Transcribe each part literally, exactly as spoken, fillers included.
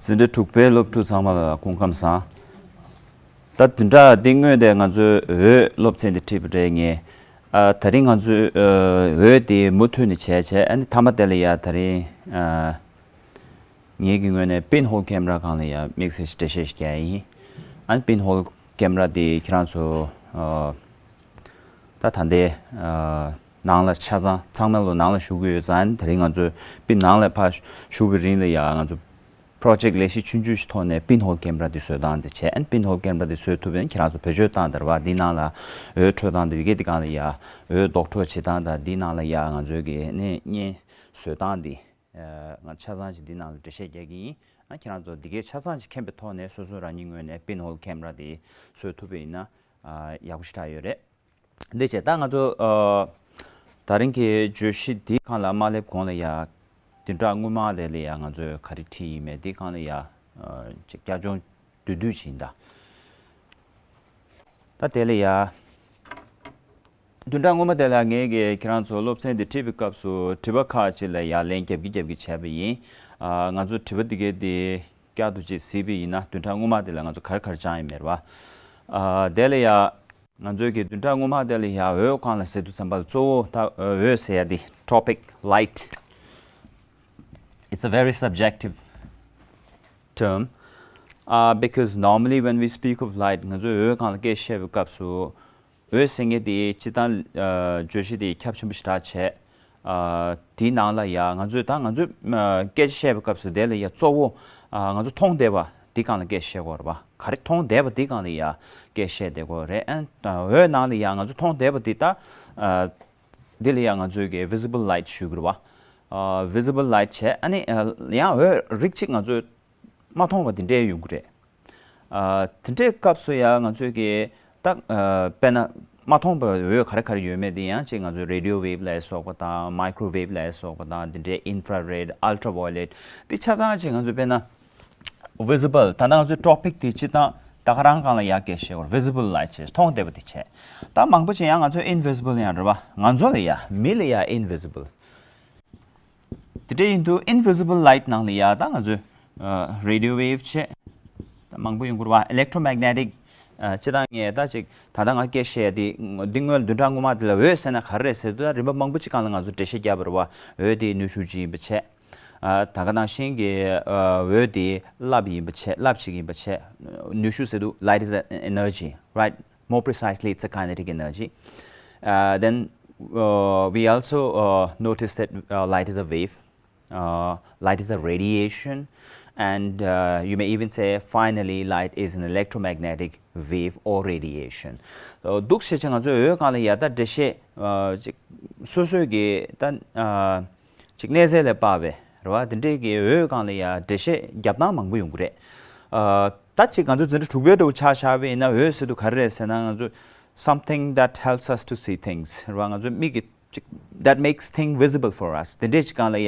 འཛིན་གྲྭ་དྲུག་པའི་སློབ་ཕྲུག་ཚང་མ་ལ་སྐུ་ཁམས་བཟང་། ད་བདུན་ཕྲག་འདི་སྔོན་དེ་ང་ཚོས་འོད་སློབ་ཚན་འདི་ཁྲིད་པ་རེད་ངས། ཨ་ད་རིང་ང་ཚོས་ཨ་འོད་དེ་མུ་མཐུད་ནས་བྱས་བྱས། ཨ་ནི་མཐའ་མ་དེ་ལ་ཡ་ད་རིང་ཨ་ངེད་ཀྱི་ངོས་ནས་པིན་ཧོལ་ཁེམ་ར་སྒང་ལ་ཡ་དམིགས་བསལ་ཞིག་འགྲེལ་བཤད་ཞིག་རྒྱག་ཡིན། ཨ་ནི་པིན་ཧོལ་ཁེམ་ར་དེ་ཁྱེད་རང་ཚོ་ཨ་ད་ད་ལྟའི་ཨ་ནང་ལ་ཆ་ཚང་ཚང་མ་ལོ་ནང་ལ་བཞུགས་ཀྱི་ཡོད་ཙང་། ཨ་ནི་ད་རིང་ང་ཚོས་པིན་ནང་ལ་ཕར་བཞུགས་པའི་རིང་ལ་ཡ་ང་ཚོ་པྲོ་ཇེག་ལས་གཞི་ཆུང་ཆུང་ཞིག་ཐོག་ནས་པིན་ཧོལ་ཁེམ་ར་འདི་བཟོ་སྟངས་འདི་བྱས། ཨ་ནི་པིན་ཧོལ་ཁེམ་ར་འདི་བཟོ་ཐུབ་པ་ཡིན་ན་ཁྱེད་རང་ཚོ་བེད་སྤྱོད་བཏང་དང་ར་བ། འདི་ནང་ལ་འོད་འཕྲོ་སྟངས་འདི་གས། འདི་སྒང་ལ་ཡ་འོད་རྡོག་འཕྲོ་བྱེད་སྟངས་དང་། འདི་ནང་ལ་ཡ་ང་ཚོའི་གི་ནས་བརྙན་བཟོ་སྟངས་འདི་ང་ཆ་ཚང་ཞིག་འདི་ནང་ལ་འགྲེལ་བཤད་རྒྱག་གི་ཡིན། ཨ་ཁྱེད་རང་ཚོ་འདི་གས་ཆ་ཚང་ཞིག་མཁྱེན་པའི་ཐོག་ནས་སོ་སོ་རང་ཉིད་ངོས་ནས་པིན་ཧོལ་ཁེམ་ར་འདི་བཟོ་ཐུབ་པ་ཡིན་ན་ཡག་པོ་ཞེ་དྲག་ཡོད་རེད། འདི་བྱས་ད་ང་ཚོ་ཨ་ད་རིང་གི་བརྗོད་གཞི་འདིའི་སྒང་ལ་མ་སླེབས་གོང་ལ་ཡ། བདུན་ཕྲག་སྔོན་མ་དེ་ལ་ཡ་ང་ཚོས་ག་རེ་ཁྲིད་ཡིན་མེད་འདིའི་སྒང་ལ་ཡ་ཨ་ཅིག་བསྐྱར་སྦྱོང་བསྡུས་བསྡུས་བྱས་ཡིན་ད། ད་དེ་ལ་ཡ་བདུན་ཕྲག་སྔོན་མ་དེ་ལ་ངས་ཀྱིས་ཁྱེད་རང་ཚོ་སློབ་ཚན་འདི་ཁྲིད་པའི་སྐབས་སུ་དྲི་བ་ཁག་ཅིག་ལ་ཡ་ལན་རྒྱབ་ཀྱི་རྒྱབ་ཀྱི་བྱས་པ་ཡིན། ཨ་ང་ཚོ་དྲི་བ་འདི་གས་འདི་བསྐྱར་དུ་ཅིག་གཟིགས་པ་ཡིན་ན། བདུན་ཕྲག་སྔོན་མ་དེ་ལ་ང་ཚོ་ག་རེ་ག་རེ་སྦྱངས་ཡིན་མེད་རེད་པ། ཨ་དེ་ལ་ཡ་ང་ཚོའི་གི་བདུན་ཕྲག་སྔོན་མ་དེ་ལ་ཡ་འོད་སྒང་ལ་ཟེར་དུས་ཙམ་པ་ལ་གཙོ་བོ་ད་འོད་ཟེར་ཡ་དེ་topic light. It's a very subjective term, uh, because normally when we speak of light, ང་ཚོས་འོད་སྒང་ལ་སྐད་བཤད་པའི་སྐབས་སུ་འོད་ཟེར་མཁན་དེ་སྤྱིར་བཏང་ཨ་བརྗོད་གཞི་དེ་ཁྱབ་ཆེན་པོ་ཞེ་དྲག་བྱས། ཨ་དེའི་ནང་ལ་ཡ་ང་ཚོས་ད་ང་ཚོས་ཨ་སྐད་ཆ་བཤད་པའི་སྐབས་སུ་དེ་ལ་ཡ་གཙོ་བོ་ཨ་ང་ཚོ་མཐོང་བསྡད་པ་དེ་སྒང་ལ་སྐད་བཤད་དགོས་རེད་པ། ག་རེ་མཐོང་བསྡད་པ་དེ་སྒང་ལ་ཡ་སྐད་བཤད་བསྡད་དགོས་རེད། ཨ་འོད་ནང་ལ་ཡ་ང་ཚོ་མཐོང་བསྡད་པ་དེ་ད་ཨ་དེ་ལ་ཡ་ང་ཚོས་གི་visible light ཞུ་གི་རེད་པ། ཨ་visible light བྱས། ཨ་ནི་ཨ་ཡང་འོད་རིགས་གཅིག་ང་ཚོས་མ་མཐོང་བ་དེ་འདྲའི་ཡོང་གི་རེད། ཨ་དེ་འདྲའི་སྐབས་སུ་ཡང་ང་ཚོས་ཀྱི་ད་ཨ་དཔེར་ན་མ་མཐོང་བའི་འོད་ག་རེ་ག་རེ་ཡོད་མེད་དེ་ཡང་ཅིག་ང་ཚོས་radio wave ལ་སོགས་པ་དང་microwave ལ་སོགས་པ་དང་། དེ་འདྲའི་infrared, ultraviolet དེ་ཆ་ཚང་ཅིག་ང་ཚོས་དཔེར་ན་visible ད་ལྟ་ང་ཚོའི་topic དེ་སྤྱིར་བཏང་ད་ག་རང་སྒང་ལ་ཡར་སྐད་བཤད་དགོས་རེད། visible light བྱས་མཐོང་བསྡད་པ་དེ་བྱས། ད་མང་པོ་ཅིག་ཡང་ང་ཚོས་invisible ཡང་རེད་པ། ང་ཚོ་ལ་ཡ་མི་ལ་ཡ་invisible དེ་འདྲ་ཡིན་དུས་invisible light ནང་ལ་ཡ་ད་ང་ཚོས་ཨ་radio wave བྱས། ད་མང་པོ་ཡོང་གི་རེད་པ། electromagnetic ཨ་སྤྱིར་བཏང་ངས་ད་ཅིག་ད་ལྟ་ང་སྐད་བཤད་དེ་འདི་སྔོན་བདུན་ཕྲག་སྔོན་མ་དེ་ལ་འོད་ཟེར་ན་ག་རེ་རེད་ཟེར་དུས། ད་རིམ་པ་མང་པོ་ཅིག་སྒང་ལ་ང་ཚོ་འགྲེལ་བཤད་བརྒྱབ་པ་རེད་པ། འོད་དེ་ནུས་ཤུགས་ཅིག་ཡིན་པ་བྱས། ཨ་ད་ག་ནང་བཞིན་གྱི་ཨ་འོད་དེ་རླབས་ཡིན་པ་བྱས། རླབས་ཅིག་ཡིན་པ་བྱས། ནུས་ཤུགས་ཟེར་དུས་light is an energy, right? More precisely, it's a kinetic energy. Uh, then uh, we also uh, notice that uh, light is a wave. Uh, light is a radiation, and uh, you may even say, finally, light is an electromagnetic wave or radiation. འདུག་བྱས་ཙང་ང་ཚོས་འོད་སྒང་ལ་ཡ་ད་འགྲེལ་བཤད་ཅིག་སོ་སོའི་གི་ད་ཅིག་གནས་ཚད་ལ་དཔག་པའི་རེད་པ། དེ་འདྲའི་གི་འོད་སྒང་ལ་ཡ་འགྲེལ་བཤད་རྒྱབ་སྟངས་མང་པོ་ཡོང་གི་རེད། ཨ་ད་ཅིག་ང་ཚོ་འཛིན་གྲྭ་དྲུག་པའི་འདྲ་བོ་ཆ་བཞག་པ་ཡིན་ན། འོད་ཟེར་དུས་ག་རེ་རེད་ཟེར་ན། ང་ཚོ something that helps us to see things རེད་པ། ང་ཚོ་མིག་གི་ཅིག that makes things visible for us དེ་འདྲའི་ཅིག་སྒང་ལ་ཡ་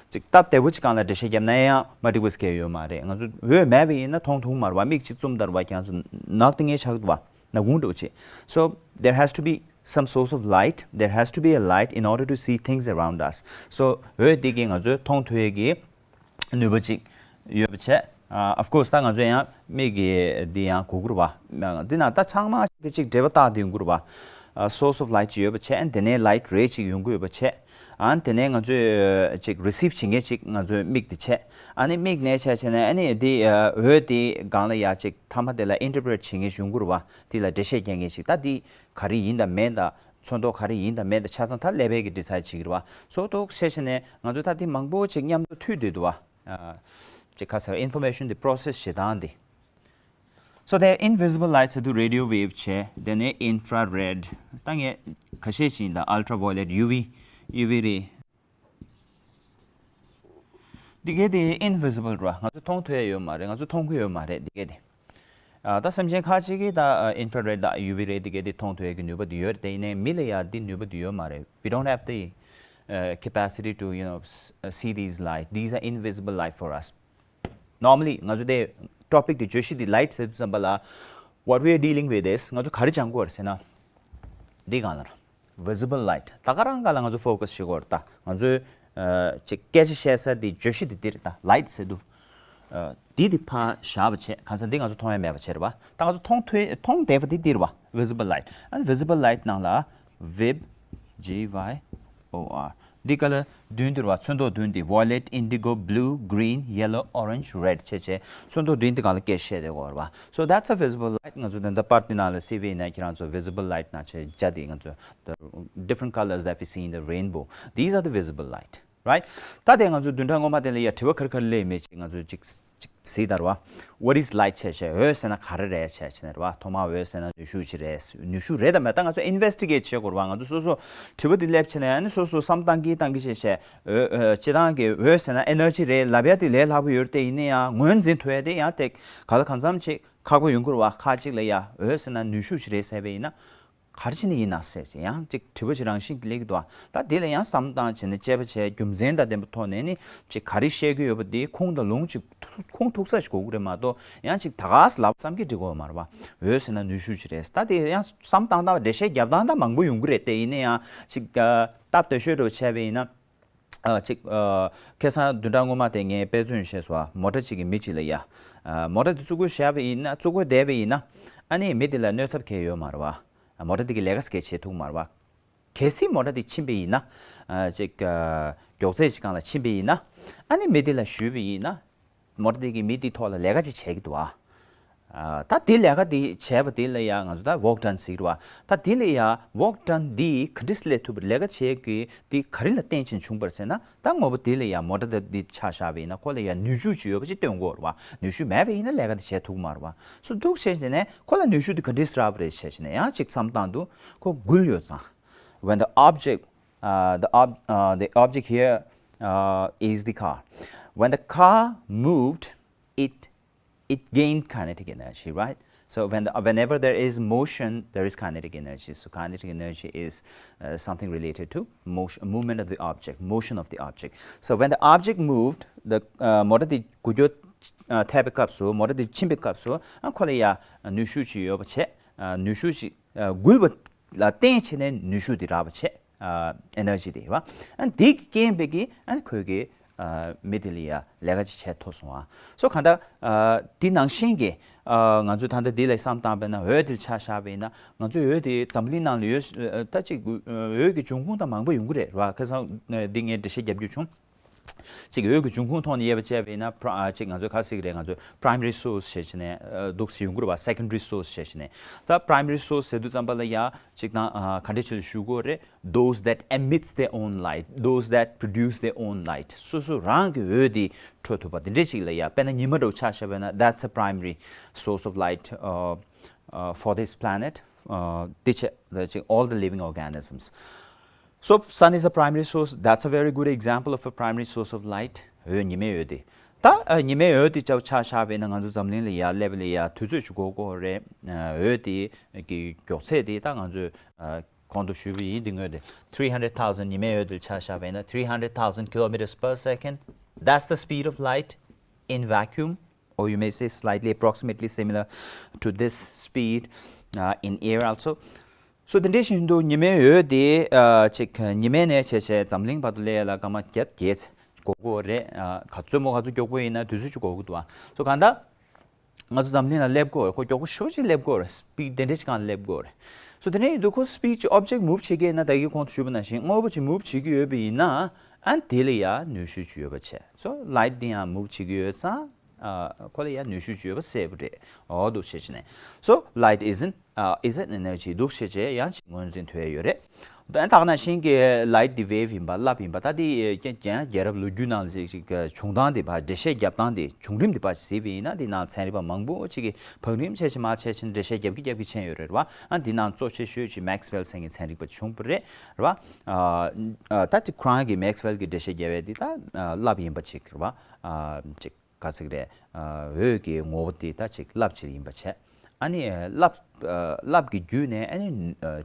ཅིག་སྟབས་བདེ་པོ་ཅིག་སྒང་ལ་འགྲེལ་བཤད་བརྒྱབ་ན་ཡང་མ་འགྲིག་པ་ཟེར་མཁན་ཡོད་མ་རེད། ང་ཚོ་འོད་མེད་པ་ཡིན་ན་མཐོང་ཐུབ་མ་རེད་པ། མིག་ཅིག་བཙུམ་ད་རེད་པ། ཁྱེད་རང་ཚོ་ནག་ཏིང་ངེ་ཆགས་འདུག་པ། ནག་ཁུང་འདྲ་བོ་ཅིག So there has to be some source of light. There has to be a light in order to see things around us. So འོད་དེ་གིས་ང་ཚོས་མཐོང་ཐུབ་ཡས་ཀྱི་ནུས་པ་ཅིག་ཡོད་པ་བྱས། ཨ་of course ད་ང་ཚོ་ཡང་མིག་གིས་འདི་ཡང་གོ་གི་རེད་པ། འདི་ན་ད་ཚང་མ་ཅིག་འབྲེལ་བ་བཏགས་ཏེ་ཡོང་གི་རེད་པ། ཨ་source of light ཅིག་ཡོད་པ་བྱས། ཨ་དེ་ནས་light ray ཅིག་ཡོང་གི་ཡོད་པ་བྱས། ཨ་དེ་ནས་ང་ཚོས་ཅིག་receive བྱེད་མཁན་ཅིག་ང་ཚོའི་མིག་དེ་བྱས། ཨ་ནི་མིག་ནས་བྱས་བྱས་ནས་ཨ་ནི་འདི་འོད་དེ་སྒང་ལ་ཡ་ཅིག་མཐའ་མ་དེ་ལ་interpret བྱེད་མཁན་ཅིག་ཡོང་གི་རེད་པ། དེ་ལ་འགྲེལ་བཤད་རྒྱག་མཁན་ཅིག་ད་འདི་ག་རེ་ཡིན་དང་མིན་དང་། ཚོན་མདོག་ག་རེ་ཡིན་དང་མིན་དང་ཆ་ཚང་ད་ཀླད་པའི་གིས་decide བྱེད་ཀྱི་རེད་པ། So འདུག་བྱས་བྱས་ནས་ང་ཚོ་ད་འདི་མང་པོ་ཅིག་མཉམ་དུ་མཐུད་བསྡད་འདུག་པ། ཨ་ཅིག་ཁ་སང་information འདི་process བྱེད་སྟངས་འདི། So the invisible light ཟེར་དུས་radio wave བྱས། དེ་ནས་infrared ད་ངས་ཁ་ཤས་ཅིག་ཡིན་ད། ultraviolet, UV, UV ray འདི་གས་དེ་invisible རེད་པ། ང་ཚོ་མཐོང་ཐུབ་ཡ་ཡོད་མ་རེད། ང་ཚོ་མཐོང་གི་ཡོད་མ་རེད་འདི་གས་དེ། ཨ་ད་སེམས་ཅན་ཁ་ཅིག་གིས་ད་ཨ་infrared དང་UV ray འདི་གས་དེ་མཐོང་ཐུབ་ཡ་གི་ནུས་པ་དེ་ཡོད་རེད། དེ་ཡིན་ནའི་མི་ལ་ཡ་འདི་ནུས་པ་དེ་ཡོད་མ་རེད། We don't have the uh, capacity to, you know, s- uh, see these light. These are invisible light for us. Normally ང་ཚོ་དེ་topic དེ་བརྗོད་གཞི་དེ་light ཟེར་དུས་ཙམ་པ་ལ། What we are dealing with is ང་ཚོ་ག་རེ་སྦྱང་དགོས་རེད་ཟེར་ན། འདི་སྒང་ལ་ར། visible light ད་ག་རང་སྒང་ལ་ང་ཚོ་focus བྱེད་དགོས་རེད་ད། ང་ཚོའི་ཨ་ཅིག་སྐད་ཆ་བཤད་ས་དེ་བརྗོད་གཞི་དེ་འདི་རེད་ད། light ཟེར་དུས། འདི་འདི་ཕར་བཞག་པ་བྱས། གང་ཟེར་འདི་ང་ཚོ་མཐོང་ཡ་མེད་པ་བྱས་རེད་བ། ད་ང་ཚོ་མཐོང་ཐུབ་མཐོང་བསྡད་པ་འདི་འདི་རེད་བ། Visible light. ཨ་ནི་visible light ནང་ལ་vib, G Y O R, འདི་ག་ལ་བདུན་འདི་རེད་བ། ཚོན་མདོག་བདུན་འདི། violet, indigo, blue, green, yellow, orange, red བྱས་བྱས། ཚོན་མདོག་བདུན་འདི་སྒང་ལ་སྐད་བཤད་བསྡད་ཡོད་རེད་བ། So that's a visible light. ང་ཚོ་ད་ལྟ་པར་འདི་ནང་ལ་གཟིགས་པ་ཡིན་ན་ཁྱེད་རང་ཚོ་visible light ནང་བྱས་བྱས་འདི་ང་ཚོ the different colors that we see in the rainbow, these are the visible light, right? ད་དེ་ང་ཚོ་བདུན་ཕྲག་སྔོན་མ་དེ་ལ་ཡ་དྲི་བ་ག་རེ་ག་རེ་སླེབས་མེད་ཅིག་ང་ཚོ་ཅིག་ཅིག་གཟིགས་དང་རེད་བ། What is light བྱས་བྱས། འོད་ཟེར་ན་ག་རེ་རེད་བྱས་བྱས་ནས་རེད་བ། ཐོག་མར་འོད་ཟེར་ན་ནུས་ཤུགས་ཅིག་རེད། ནུས་ཤུགས་རེད་དམ་མེད་ད་ང་ཚོ་investigate བྱེད་དགོས་རེད་བ། ང་ཚོ་སོ་སོ་དྲི་བ་འདི་སླེབས་བྱས་ནས་ཨ་ནི་སོ་སོ་བསམ་བཏང་གི་བཏང་གི་བྱས་བྱས། འོད་འོད་སྤྱིར་བཏང་གི་འོད་ཟེར་ན་ཨེ་ནར་ཇི་རེད་ལབ་ཡ་དེ་ལས་སླ་པོ་ཡོད་རེད་དེ། ཡིན་ན་ཡང་ངོས་འཛིན་ཐུབ་ཡ་དེ་ཡང་དེ་ག་ལ་གང་འཚམ་ཅིག་ཁག་པོ་ཡོང་གི་རེད་བ། ཁ་ཅིག་ལ་ཡ་འོད་ཟེར་ན་ནུས་ཤུགས་ཅིག་རེད་ཟེར་བ་ཡིན་ན། ག་རེ་བྱས་ནས་ཡིན་ན་ཟེར་ཅིག་ཡང་ཅིག་དྲི་བ་ཅིག་རང་བཞིན་གྱིས་སླེབས་ཀྱི་འདུག་ད་དེ་ལ་ཡང་བསམ་བཏང་བྱས་ནས་དཔྱད་པ་བྱས་རྒྱུ་མཚན་དང་ལྡན་པའི་ཐོག་ནས་ནི་ཅིག་ག་རེ་བཤད་ཀྱི་ཡོད་པ་དེ་ཁུངས་དང་ལུང་ཅིག་ཁུངས་ཐུག་ས་ཞིག་དགོས་ཀྱི་རེད་མ་གཏོགས། ཡང་ཅིག་ད་ག་སེ་ལབ་ཙམ་གྱིས་འགྲིག་གི་ཡོད་མ་རེད་བ། འོད་ཟེར་ན་ནུས་ཤུགས་ཅིག་རེད། ད་དེ་ཡང་བསམ་བཏང་སྟངས་འགྲེལ་བཤད་རྒྱབ་སྟངས་ད་མང་པོ་ཡོང་གི་རེད་དེ། ཡིན་ན་ཡང་ཅིག་སྟབས་བདེ་ཤོས་འདྲ་བོ་བྱས་པ་ཡིན་ན། ཨ་ཅིག་ཨ་ཁ་སང་བདུན་ཕྲག་སྔོན་མ་དེ་ངས་དཔེ་མཚོན་བཤད་སོང་བ། མོ་ཊ་ཅིག་གི་མི་ཅིག་ལ་ཡ། ཨ་མོ་ཊ་དེ་བཙུགས་དགོས་བྱས་པ་ཡིན་ན། བཙུགས་དགོས་བསྡད་པ་ཡིན་ན། ཨ་ནི་མི་དེ་ལ་གནོད་ཚབས་གང་ཡང་ཡོད་མ་རེད་བ། མོ་ཊ་དེ་གི་ལས་ཀ་སྐད་བྱེད་ཐུབ་མ་རེད་བ། གལ་སྲིད་མོ་ཊ་དེ་ཕྱིན་པ་ཡིན་ན། ཨ་ཅིག་ཨ་མགྱོགས་ཚད་ཅིག་སྒང་ལ་ཕྱིན་པ་ཡིན་ན། ཨ་ནི་མི་དེ་ལ་ཞུས་པ་ཡིན་ན། མོ་ཊ་དེ་གི་མི་དེ་ཐོག་ལ་ལས་ཀ་ཅིག་བྱེད་ཀྱི་འདུག་ཨ། ཨ་ད་དེ་ལས་ཀ་དེ་བྱས་པ་དེ་ལ་ཡ་ང་ཚོ་ད་work done ཟེར་གྱི་རེད་བ། ད་དེ་ལ་ཡ་work done འདི་ག་འདྲས་སླེབས་ཐུབ་པ་རེད། ལས་ཀ་བྱེད་ཀྱི་དེ་ག་རེ་ལ་བརྟེན་བྱས་བྱུང་བ་རེད་ཟེར་ན། ད་དངོས་པོ་དེ་ལ་ཡ་མོ་ཊ་དེ་འདི་ཆ་བཞག་པ་ཡིན་ན་ཁོ་ལ་ཡ་ནུས་ཤུགས་ཅིག་ཡོད་པ་ཅིག་སྟོན་དགོས་རེད་བ། ནུས་ཤུགས་མེད་པ་ཡིན་ན་ལས་ཀ་དེ་བྱེད་ཐུབ་ཀྱི་མ་རེད་བ། སོ་འདུག་བྱས་བྱས་ནས་ཁོ་ལ་ནུས་ཤུགས་དེ་ག་འདྲས་རག་པ་རེད་བྱས་བྱས་ནས་ཡང་ཅིག་བསམ་བཏང་དུས་ཁོ་འགུལ་ཡོད་ཙང་། When the object, uh, the ob- uh, the object here, uh, is the car. When the car moved, it it gained kinetic energy, right? So when the, whenever there is motion, there is kinetic energy. So kinetic energy is uh, something related to motion, movement of the object, motion of the object. So when the object moved, the uh, མོ་ཊ་དེ་འགུལ་སྐྱོད་uh, ཐེབས་པའི་སྐབས་སུ། མོ་ཊ་དེ་ཕྱིན་པའི་སྐབས་སུ། ཨ་ཁོ་ལ་ཡ་ནུས་ཤུགས་ཅིག་ཡོད་པ་བྱས། ཨ་ནུས་ཤུགས་ཅིག་ཨ་འགུལ་བ་ལ་བརྟེན་བྱས་ནས་ནུས་ཤུགས་དེ་རག་པ་བྱས། ཨ་ཨེ་ནར་ཇི་དེ་རེད་བ། ཨ་དེ་གི་རྐྱེན་པས་ཀྱི་ཨ་ཁོས་ཀྱི་ཨ་མི་དེ་ལ་ཡ་ལས་ཀ་ཅིག་བྱས་ཐུབ་སོང་བ། སོ་གང་ལྟར་ཨ་དེ་ནང་བཞིན་གྱི་ཨ་ང་ཚོས་ད་ལྟ་འདི་ལ་བསམ་བཏང་པས་ན། འོད་དེ་ཆ་བཞག་པས་ན། ང་ཚོའི་འོད་དེ་འཛམ་གླིང་ནང་ལ་ཡོད། ཨ་ད་ཅིག་འོད་ཀྱི་འབྱུང་ཁུངས་ད་མང་པོ་ཡོང་གི་རེད་བ། ཁ་སང་འདི་ངས་འགྲེལ་བཤད་རྒྱབ་རྒྱུ་བྱུང་། ཅིག་འོད་ཀྱི་འབྱུང་ཁུངས་ཐོག་ནས་དབྱེ་བ་བྱས་པ་ཡིན་ན། པྲ- ཨ་ཅིག་ང་ཚོས་ག་རེ་ཟེར་གྱི་རེད། ང་ཚོས་primary source བྱས་བྱས་ནས་ཨ་འདུག་སེ་ཡོང་གི་རེད་བ། secondary source བྱས་བྱས་ནས། ད་primary source ཟེར་དུས་ཙམ་པ་ལ་ཡ་ཅིག་ད་ཨ་ག་འདྲས་ཅིག་ལ་ཞུ་དགོས་རེད། Those that emits their own light, those that produce their own light. སོ་སོ་རང་གི་འོད་དེ་འཕྲོ་ཐུབ་པ་དེ་འདྲས་ཅིག་ལ་ཡ། དཔེར་ན་ཉི་མ་འདྲ་བོ་ཆ་བཞག་པ་ཡིན་ན། that's a primary source of light uh, uh, for this planet. Uh, དེ་བྱས་ད་ཅིག་all the living organisms. So sun is a primary source. That's a very good example of a primary source of light. འོད། ཉི་མའི་འོད་དེ། ད་ཨ་ཉི་མའི་འོད་དེ་ཅིག་ཆ་བཞག་པ་ཡིན་ན། ང་ཚོ་འཛམ་གླིང་ལ་ཡ་སླེབས་ལ་ཡ་དུས་ཚོད་ཅིག་འགོར་གྱི་ཡོད་རེད། ཨ་འོད་དེ་གི་མགྱོགས་ཚད་དེ་ད་ང་ཚོས་ཨ་གོང་དུ་ཞུས་པ་ཡིན། དེ་སྔོན་དེ་three hundred thousand ཉི་མའི་འོད་དེ་ཆ་བཞག་པ་ཡིན་ན། three hundred thousand kilometers per second. That's the speed of light in vacuum. Or you may say slightly, approximately similar to this speed uh, in air also. So དེ་འདྲ་ཞིག་ཡིན་དུས་ཉི་མའི་འོད་དེ་ཨ་ཅིག་ཉི་མའི་ནས་བྱས་བྱས་འཛམ་གླིང་བར་དུ་སླེབས་ཡ་ལ་སྐར་མ་བརྒྱད་བརྒྱད་འགོར་གྱི་ཡོད་རེད། ཨ་ག་ཚོད་མོ་ག་ཚོད་མགྱོགས་པོ་ཡིན་ན་དུས་ཚོད་ཅིག་འགོར་གྱི་འདུག་ཨ། སོ་གང་ལྟར་ང་ཚོ་འཛམ་གླིང་ལ་སླེབས་ཀྱི་ཡོད་རེད། ཁོ་མགྱོགས་པོ་ཞེ་པོ་ཅིག་སླེབས་ཀྱི་ཡོད་རེད། སྤིཌ་དེ་འདྲ་ཅིག་སྒང་སླེབས་ཀྱི་ཡོད་རེད། སོ་དེ་འདྲ་ཡིན་དུས་ཁོ་སྤིཌ་ཅིག་object move བྱེད་ཀྱི་ཡིན་ན། ད་གིན་གོང་དུ་ཞུས་པ་ནང་བཞིན་དངོས་པོ་ཅིག་move བྱེད་ཀྱི་ཡོད་པ་ཡིན་ན། ཨ་དེ་ལ་ཡ་ནུས་ཤུགས་ཅིག་ཡོད་པ་བྱས། So light དེ་ཡང་move བྱེད་ཀྱི་ཡོད་ཙང་། ཨ་ཁོ་ལ་ཡང་ནུས་ཤུགས་ཅིག་ཡོད་པ་གསལ་པོ་རེད། འོ་འདུག་བྱས་བྱས་ནས། So light isn't uh, is an energy འདུག་བྱས་བྱས་ཡང་ཅིག་ངོས་འཛིན་ཐུབ་ཡ་ཡོད་རེད། ད་ད་ག་ནང་བཞིན་གྱི་light དེ་wave ཡིན་པ། རླབས་ཡིན་པ། ད་དེ་རྒྱལ་རབས་ལོ་རྒྱུས་ནང་ལ་ཅིག་ཅིག་བྱུང་སྟངས་དེ་བ། འགྲེལ་བཤད་རྒྱབ་སྟངས་དེ། བྱུང་རིམ་དེ་བ་གཟིགས་པ་ཡིན་ན། དེ་ནང་ཚན་རིག་པ་མང་པོ་ཅིག་གིས་བང་རིམ་བྱས་བྱས་མར་བྱས་བྱས་འགྲེལ་བཤད་རྒྱབ་ཀྱི་རྒྱབ་ཀྱི་ཕྱིན་ཡོད་རེད་བ། ཨ་དེ་ནང་གཙོ་ཆེ་ཤོས་ཅིག་Maxwell ཟེར་མཁན་ཚན་རིག་པ་བྱུང་བ་རེད་བ། ཨ་ད་དེ་ཁོ་རང་གིས་Maxwell གིས་འགྲེལ་བཤད་རྒྱབ་ཡ་དེ་ད་རླབས་ཡིན་པ་ཅིག་རེད་བ། ཅིག་ག་ཟེར་གྱི་རེད། འོད་ཀྱི་ངོ་བོ་དེ་ད་ཅིག་རླབས་ཅིག་ཡིན་པ་བྱས། ཨ་ནི་རླབས་རླབས་ཀྱི་བརྒྱུད་ནས་ཨ་ནི་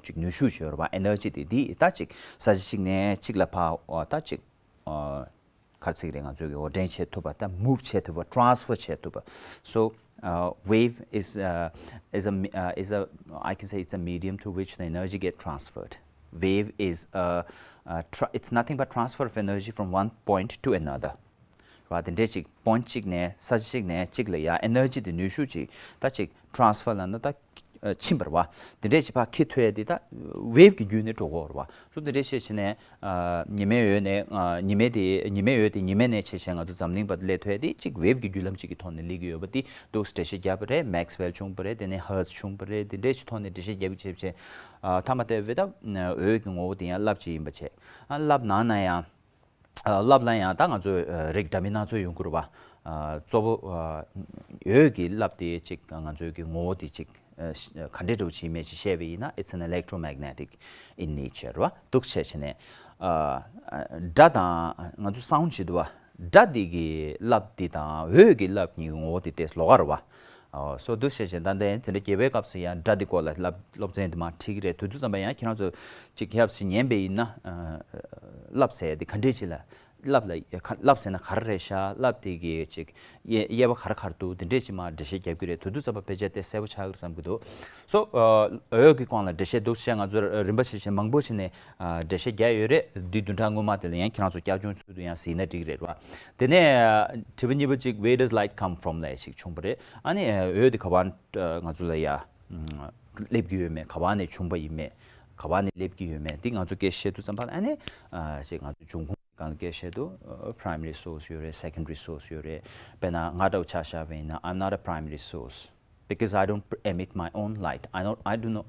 ཅིག་ནུས་ཤུགས་ཅིག་ཡོད་རེད་བ། ཨེ་ནར་ཇི་དེ་དེ་ད་ཅིག་ས་ཆ་གཅིག་ནས་གཅིག་ལ་ཕར་ད་ཅིག་ག་ཟེར་གྱི་རེད། ང་ཚོས་ཀྱི་འོར་འདྲེན་བྱེད་ཐུབ་པ། ད་move བྱེད་ཐུབ་པ། transfer བྱེད་ཐུབ་པ། So uh, wave is uh, is a me- uh, is a I can say it's a medium through which the energy get transferred. Wave is a, a tra- it's nothing but transfer of energy from one point to another. རེད་བ། དེ་འདྲས་ཅིག་point་གཅིག་ནས་ས་ཆ་གཅིག་ནས་གཅིག་ལ་ཡ་energy་དེ་ནུས་ཤུགས་ཅིག་ད་ཅིག་transfer་ལབ་ན་ད་ཕྱིན་པ་རེད་བ། དེ་འདྲས་ཅིག་ཕར་འཁྱེར་ཐུབ་ཡ་དེ་ད་wave་གི་བརྒྱུད་ནས་འགྲོ་གི་ཡོད་རེད་བ། སོ་དེ་འདྲས་བཤད་བྱས་ནས་ཉི་མའི་འོད་ནས་ཉི་མའི་དེ་ཉི་མའི་འོད་དེ་ཉི་མ་ནས་བྱས་བྱས་ང་ཚོ་འཛམ་གླིང་བར་སླེབས་ཐུབ་ཡ་དེ་ཅིག་wave་གི་བརྒྱུད་ལམ་ཅིག་གི་ཐོག་ནས་སླེབས་ཀྱི་ཡོད་པ་དེ་འདུག་འགྲེལ་བཤད་བརྒྱབ་པ་རེད། Maxwell་བྱུང་བ་རེད། དེ་ནས་Hertz་བྱུང་བ་རེད། དེ་འདྲས་ཅིག་ཐོག་ནས་འགྲེལ་བཤད་བརྒྱབ་ཀྱི་བྱས་བྱས་མཐའ་མ་དེ་བས་ད་འོད་ཀྱི་ངོ་བོ་དེ་ཡང་རླབས་ཅིག་ཡིན་པ་བྱས། རླབས་ནང་ན་ཡང་། རླབས་ལ་ཡང་ད་ང་ཚོས་རིགས་འདྲ་མིན་སྣ་ཚོགས་ཡོང་གི་རེད་བ། གཙོ་བོ་འོད་ཀྱི་རླབས་དེ་གཅིག་ང་ཚོའི་གི་ངོ་བོ་དེ་གཅིག་ག་འདྲས་འདྲ་བོ་ཅིག་མེད་ཅིག་བཤད་པ་ཡིན་ན། It's an electromagnetic in nature་རེད་བ། འདུག་བྱས་བྱས་ནས་སྒྲ་དང་ང་ཚོ་sound་བྱེད་འདུག་བ། སྒྲ་དེ་གི་རླབས་དེ་དང་འོད་ཀྱི་རླབས་གཉིས་ཀྱི་ངོ་བོ་དེ་ཏོག་ཙམ་ལོགས་ཀ་རེད་བ། ཨོ། སོ་འདུག་བྱས་བྱས་ད་ལྟ་ཡང་འཛིན་གྲྭ་བརྒྱད་པའི་སྐབས་སུ་ཡང་སྒྲ་འདི་སྐོར་ལ་སློབ་སློབ་ཚན་འདི་མར་ཁྲིད་ཀྱི་རེད། དུས་ཚོད་ཙམ་པ་ཡང་ཁྱེད་རང་ཚོ་ཅིག་ཡབ་ཞིག་ཉན་པ་ཡིན་ན། ཨ། རླབས་ཟེར་ཡ་འདི་ག་འདྲས་ཅིག་ལ། རླབས་ལ་ཡ་ག་རླབས་ཟེར་ན་ག་རེ་རེད་ཤག་རླབས་དེ་གི་ཅིག་དབྱེ་དབྱེ་བ་ག་རེ་ག་རེ་འདུག་དེ་འདྲས་ཅིག་མར་འགྲེལ་བཤད་རྒྱབ་ཀྱི་རེད། དུས་ཚོད་ཙམ་པ་ཕལ་ཆེར་དེ་གསལ་པོ་ཆགས་ཀྱི་རེད་བསམ་གྱི་འདུག་སོ། ཨ། འོད་ཀྱི་སྐོར་ལ་འགྲེལ་བཤད་འདུག་བྱས་ང་ཚོ་རིམ་པ་བྱས་བྱས་མང་པོ་བྱས་ནས། ཨ། འགྲེལ་བཤད་རྒྱག་ཡོད་རེད། འདི་བདུན་ཕྲག་སྔོན་མ་དེ་ལ་ཡང་ཁྱེད་རང་ཚོ་བསྐྱར་སྦྱོང་ཚུལ་དུ་ཡང་གཟིགས་ན་འགྲིག་གི་རེད་བ། དེ་ནས་དྲི་བ་གཉིས་པ་གཅིག Where does light come from་ལབ་ཞིག་བྱུང་བ་རེད། ཨ་ནི་འོད་དེ་ག་པར་ང་ཚོ་ལ་ཡ་སླེབས་ཀྱི་ཡོད་མེད། ག་པར་ནས་བྱུང་བ་ཡིན་མེད། ག་པར་ནས་སླེབས་ཀྱི་ཡོད་མེད་འདི་ང་ཚོ་སྐད་བཤད་དུས་ཙམ་པ་ལ། ཨ་ནི་ཞེས་ང་ཚོ་འབྱུང་ཁུངས་སྒང་ལ་སྐད་བཤད་དུས་primary source་ཡོད་རེད། Secondary source་ཡོད་རེད། དཔེར་ན་ང་འདྲ་བོ་ཆ་བཞག་པ་ཡིན་ན། I'm not a primary source because I don't pr- emit my own light. I don't, I do not,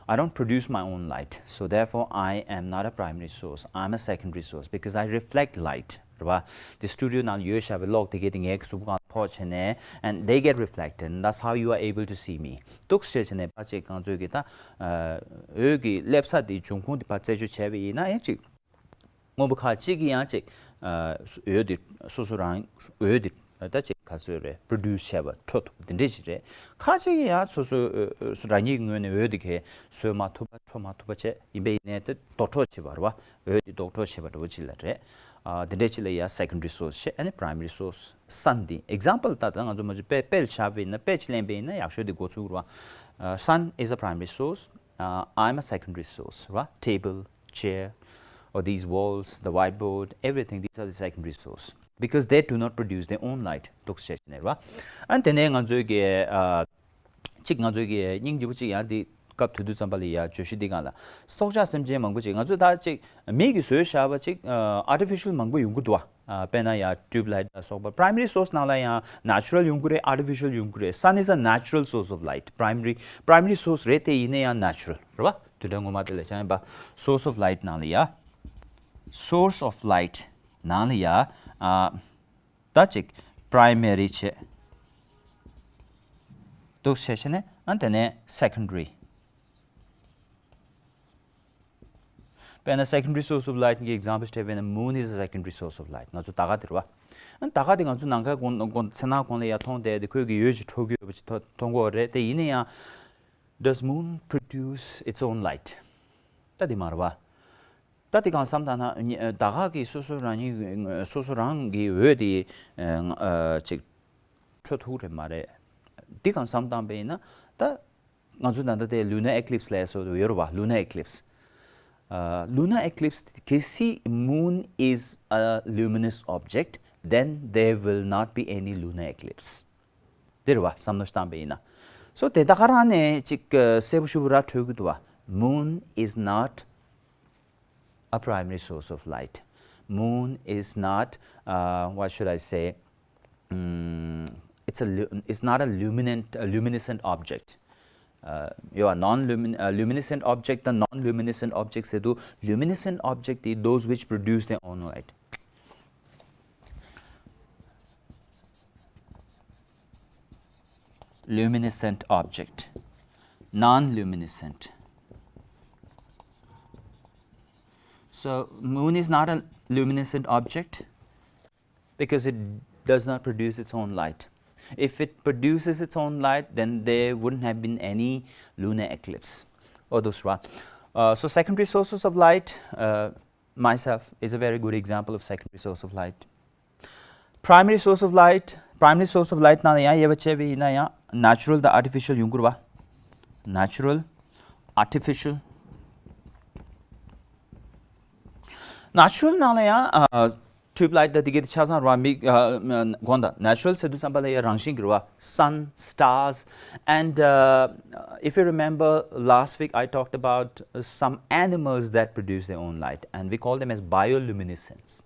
I don't produce my own light. So therefore, I am not a primary source. I'm a secondary source because I reflect light. རེད་བ། དེ་སི་ཊུ་ཌི་ཡོ་ནང་ཡོད་བཞག་པའི་གློག་དེ་གས་དེ་ངའི་གཟུགས་པོ་སྒང་ཕོག་བྱས་ནས། And they get reflected. And that's how you are able to see me. འདུག་བྱས་བྱས་ནས་ཕར་ཅིག་ང་ཚོས་ཀྱི་ད་འོད་ཀྱི་སླེབས་ས་དེ་འབྱུང་ཁུངས་དེ་ཕར་རྩད་གཅོད་བྱས་པ་ཡིན་ན་ཡང་ཅིག་སྔོན་པོ་ཁག་གཅིག་གིས་ཡང་ཅིག་ཨ། འོད་དེ་སོ་སོ་རང་འོད་དེ་ད་ཅིག་ག་ཚོད་རེད། པྲོ་ཌུ་སི་བྱས་པ་འཕྲོ་ཐུབ་པ་དེ་འདྲས་ཅིག་རེད། ཁག་ཅིག་གིས་ཡང་སོ་སོ་ཨ། རང་ཉིད་ཀྱི་ངོས་ནས་འོད་དེ་གས་བཟོས་མ་ཐུབ་པ་འཕྲོ་མ་ཐུབ་པ་བྱས། ཡིན་པས་ཡིན་ནའི་དེ་ལྡོག་འཕྲོ་བྱེད་པ་རེད་བ། འོད་དེ་ལྡོག་འཕྲོ་བྱེད་པ་འདྲ་བོ་ཅིག་ལ་རེད། ཨ། དེ་འདྲས་ཅིག་ལ་ཡང་secondary source་བྱས། ཨ་ནི་primary source་སན་དེ་example་ད་ལྟ་ང་ཚོ་མ་གཞི་དཔེ་དཔེ་ལ་བཞག་པ་ཡིན་ན། དཔེ་ཅིག་ལེན་པ་ཡིན་ན་ཡག་ཤོས་དེ་འགོ་ཚུགས་རེད་བ། ཨ། Sun is a primary source. Uh, I'm a secondary source, right? Table, chair, or these walls, the whiteboard, everything, these are the secondary source because they do not produce their own light. འདུག་བྱས་ནས་རེད་བ། ཨ་ནི་དེ་ནས་ང་ཚོའི་གི་ཨ། གཅིག་ང་ཚོའི་གི་སྙིང་རྗེ་པོ་གཅིག་ཡང་འདི་སྐབས་དེ་དུས་ཙམ་པ་ལ་ཡ་བརྗོད་གཞི་འདི་སྒང་ལ་སྲོག་ཆགས་སེམས་ཅན་མང་པོ་ཅིག་ང་ཚོས་ད་གཅིག་མི་གིས་བཟོས་བཞག་པ་ཅིག་ཨ། artificial་མང་པོ་ཡོང་གི་འདུག་བ། ཨ། དཔེར་ན་ཡ་tube light་ལ་སོགས་པ། Primary source་ནང་ལ་ཡང་natural་ཡོང་གི་རེད། artificial་ཡོང་གི་རེད། Sun is a natural source of light. Primary, primary source་རེད་དེ། ཡིན་ན་ཡང་natural་རེད་བ། བདུན་ཕྲག་སྔོན་མ་དེ་ལ་བྱས་པ་source of light་ནང་ལ་ཡ། Source of light་ནང་ལ་ཡ། ཨ། ད་ཅིག་primary་བྱས། འདུག་བྱས་བྱས་ནས། ཨ། དེ་ནས་secondary། དཔེར་ན་secondary source of light་གི་example་སྤྲད་པ་ཡིན་ན། Moon is a secondary source of light. ང་ཚོ་ཟླ་སྐར་དེ་རེད་བ། ཨ། ཟླ་སྐར་དེ་ང་ཚོ་ནམ་མཁའི་གོང་གོང་ཚེ་ནང་གོང་ལ་ཡར་མཐོང་བསྡད་དེ་ཁོས་ཀྱི་འོད་ཅིག་འཕྲོ་གི་ཡོད་པ་ཅིག་མཐོང་མཐོང་གི་ཡོད་རེད་དེ། ཡིན་ན་ཡང་does moon produce its own light? ད་དེ་མ་རེད་བ། ད་དེ་སྒང་བསམ་བཏང་ན་ཉི་ཟླ་སྐར་གྱིས་སོ་སོ་རང་ཉིད་སོ་སོ་རང་གི་འོད་དེ་ཨ་ཅིག་འཕྲོ་ཐུབ་རེད་མ་རེད། དེ་སྒང་བསམ་བཏང་པ་ཡིན་ན་ད། ང་ཚོ་ད་ལྟ་དེ་lunar eclipse་ལབ་སྲོལ་ཡོད་རེད་བ། Lunar eclipse. Uh, lunar eclipse, གལ་སྲིད་moon is a luminous object, then there will not be any lunar eclipse. དེ་རེད་བ། བསམ་བློ་བཏང་པ་ཡིན་ན། སོ་དེ་ད་ག་རང་ནས་ཅིག་གསལ་པོ་ཞེ་པོ་ར་འཕྲོད་ཀྱི་འདུག་བ། Moon is not a primary source of light. Moon is not, uh, what should I say? Mm, it's a lu- it's not a luminant a luminescent object. Uh, you are non-lumin uh, luminescent object དང་non-luminescent object ཟེར་དུས། Luminescent object is those which produce their own light. Luminescent object, non-luminescent. So moon is not a luminescent object because it does not produce its own light. If it produces its own light, then there wouldn't have been any lunar eclipse. Or those ra- uh, so secondary sources of light, uh, myself is a very good example of secondary source of light. Primary source of light, primary source of light ནང་ལ་ཡང་དབྱེ་བ་ཕྱེ་བ་ཡིན་ན་ཡང་natural དང་artificial ཡོང་གི་རེད་བ། Natural, artificial. Natural ནང་ལ་ཡང་ཨ། tube light ད་དེ་གའི་ཆ་ཚང་ར་མིག་དགོངས་དག natural ཟེར་དུས་ཙམ་པ་ལ་ཡ་རང་བཞིན་གྱི་ར་བ། Sun, stars, and uh, if you remember last week I talked about uh, some animals that produce their own light and we call them as bioluminescence.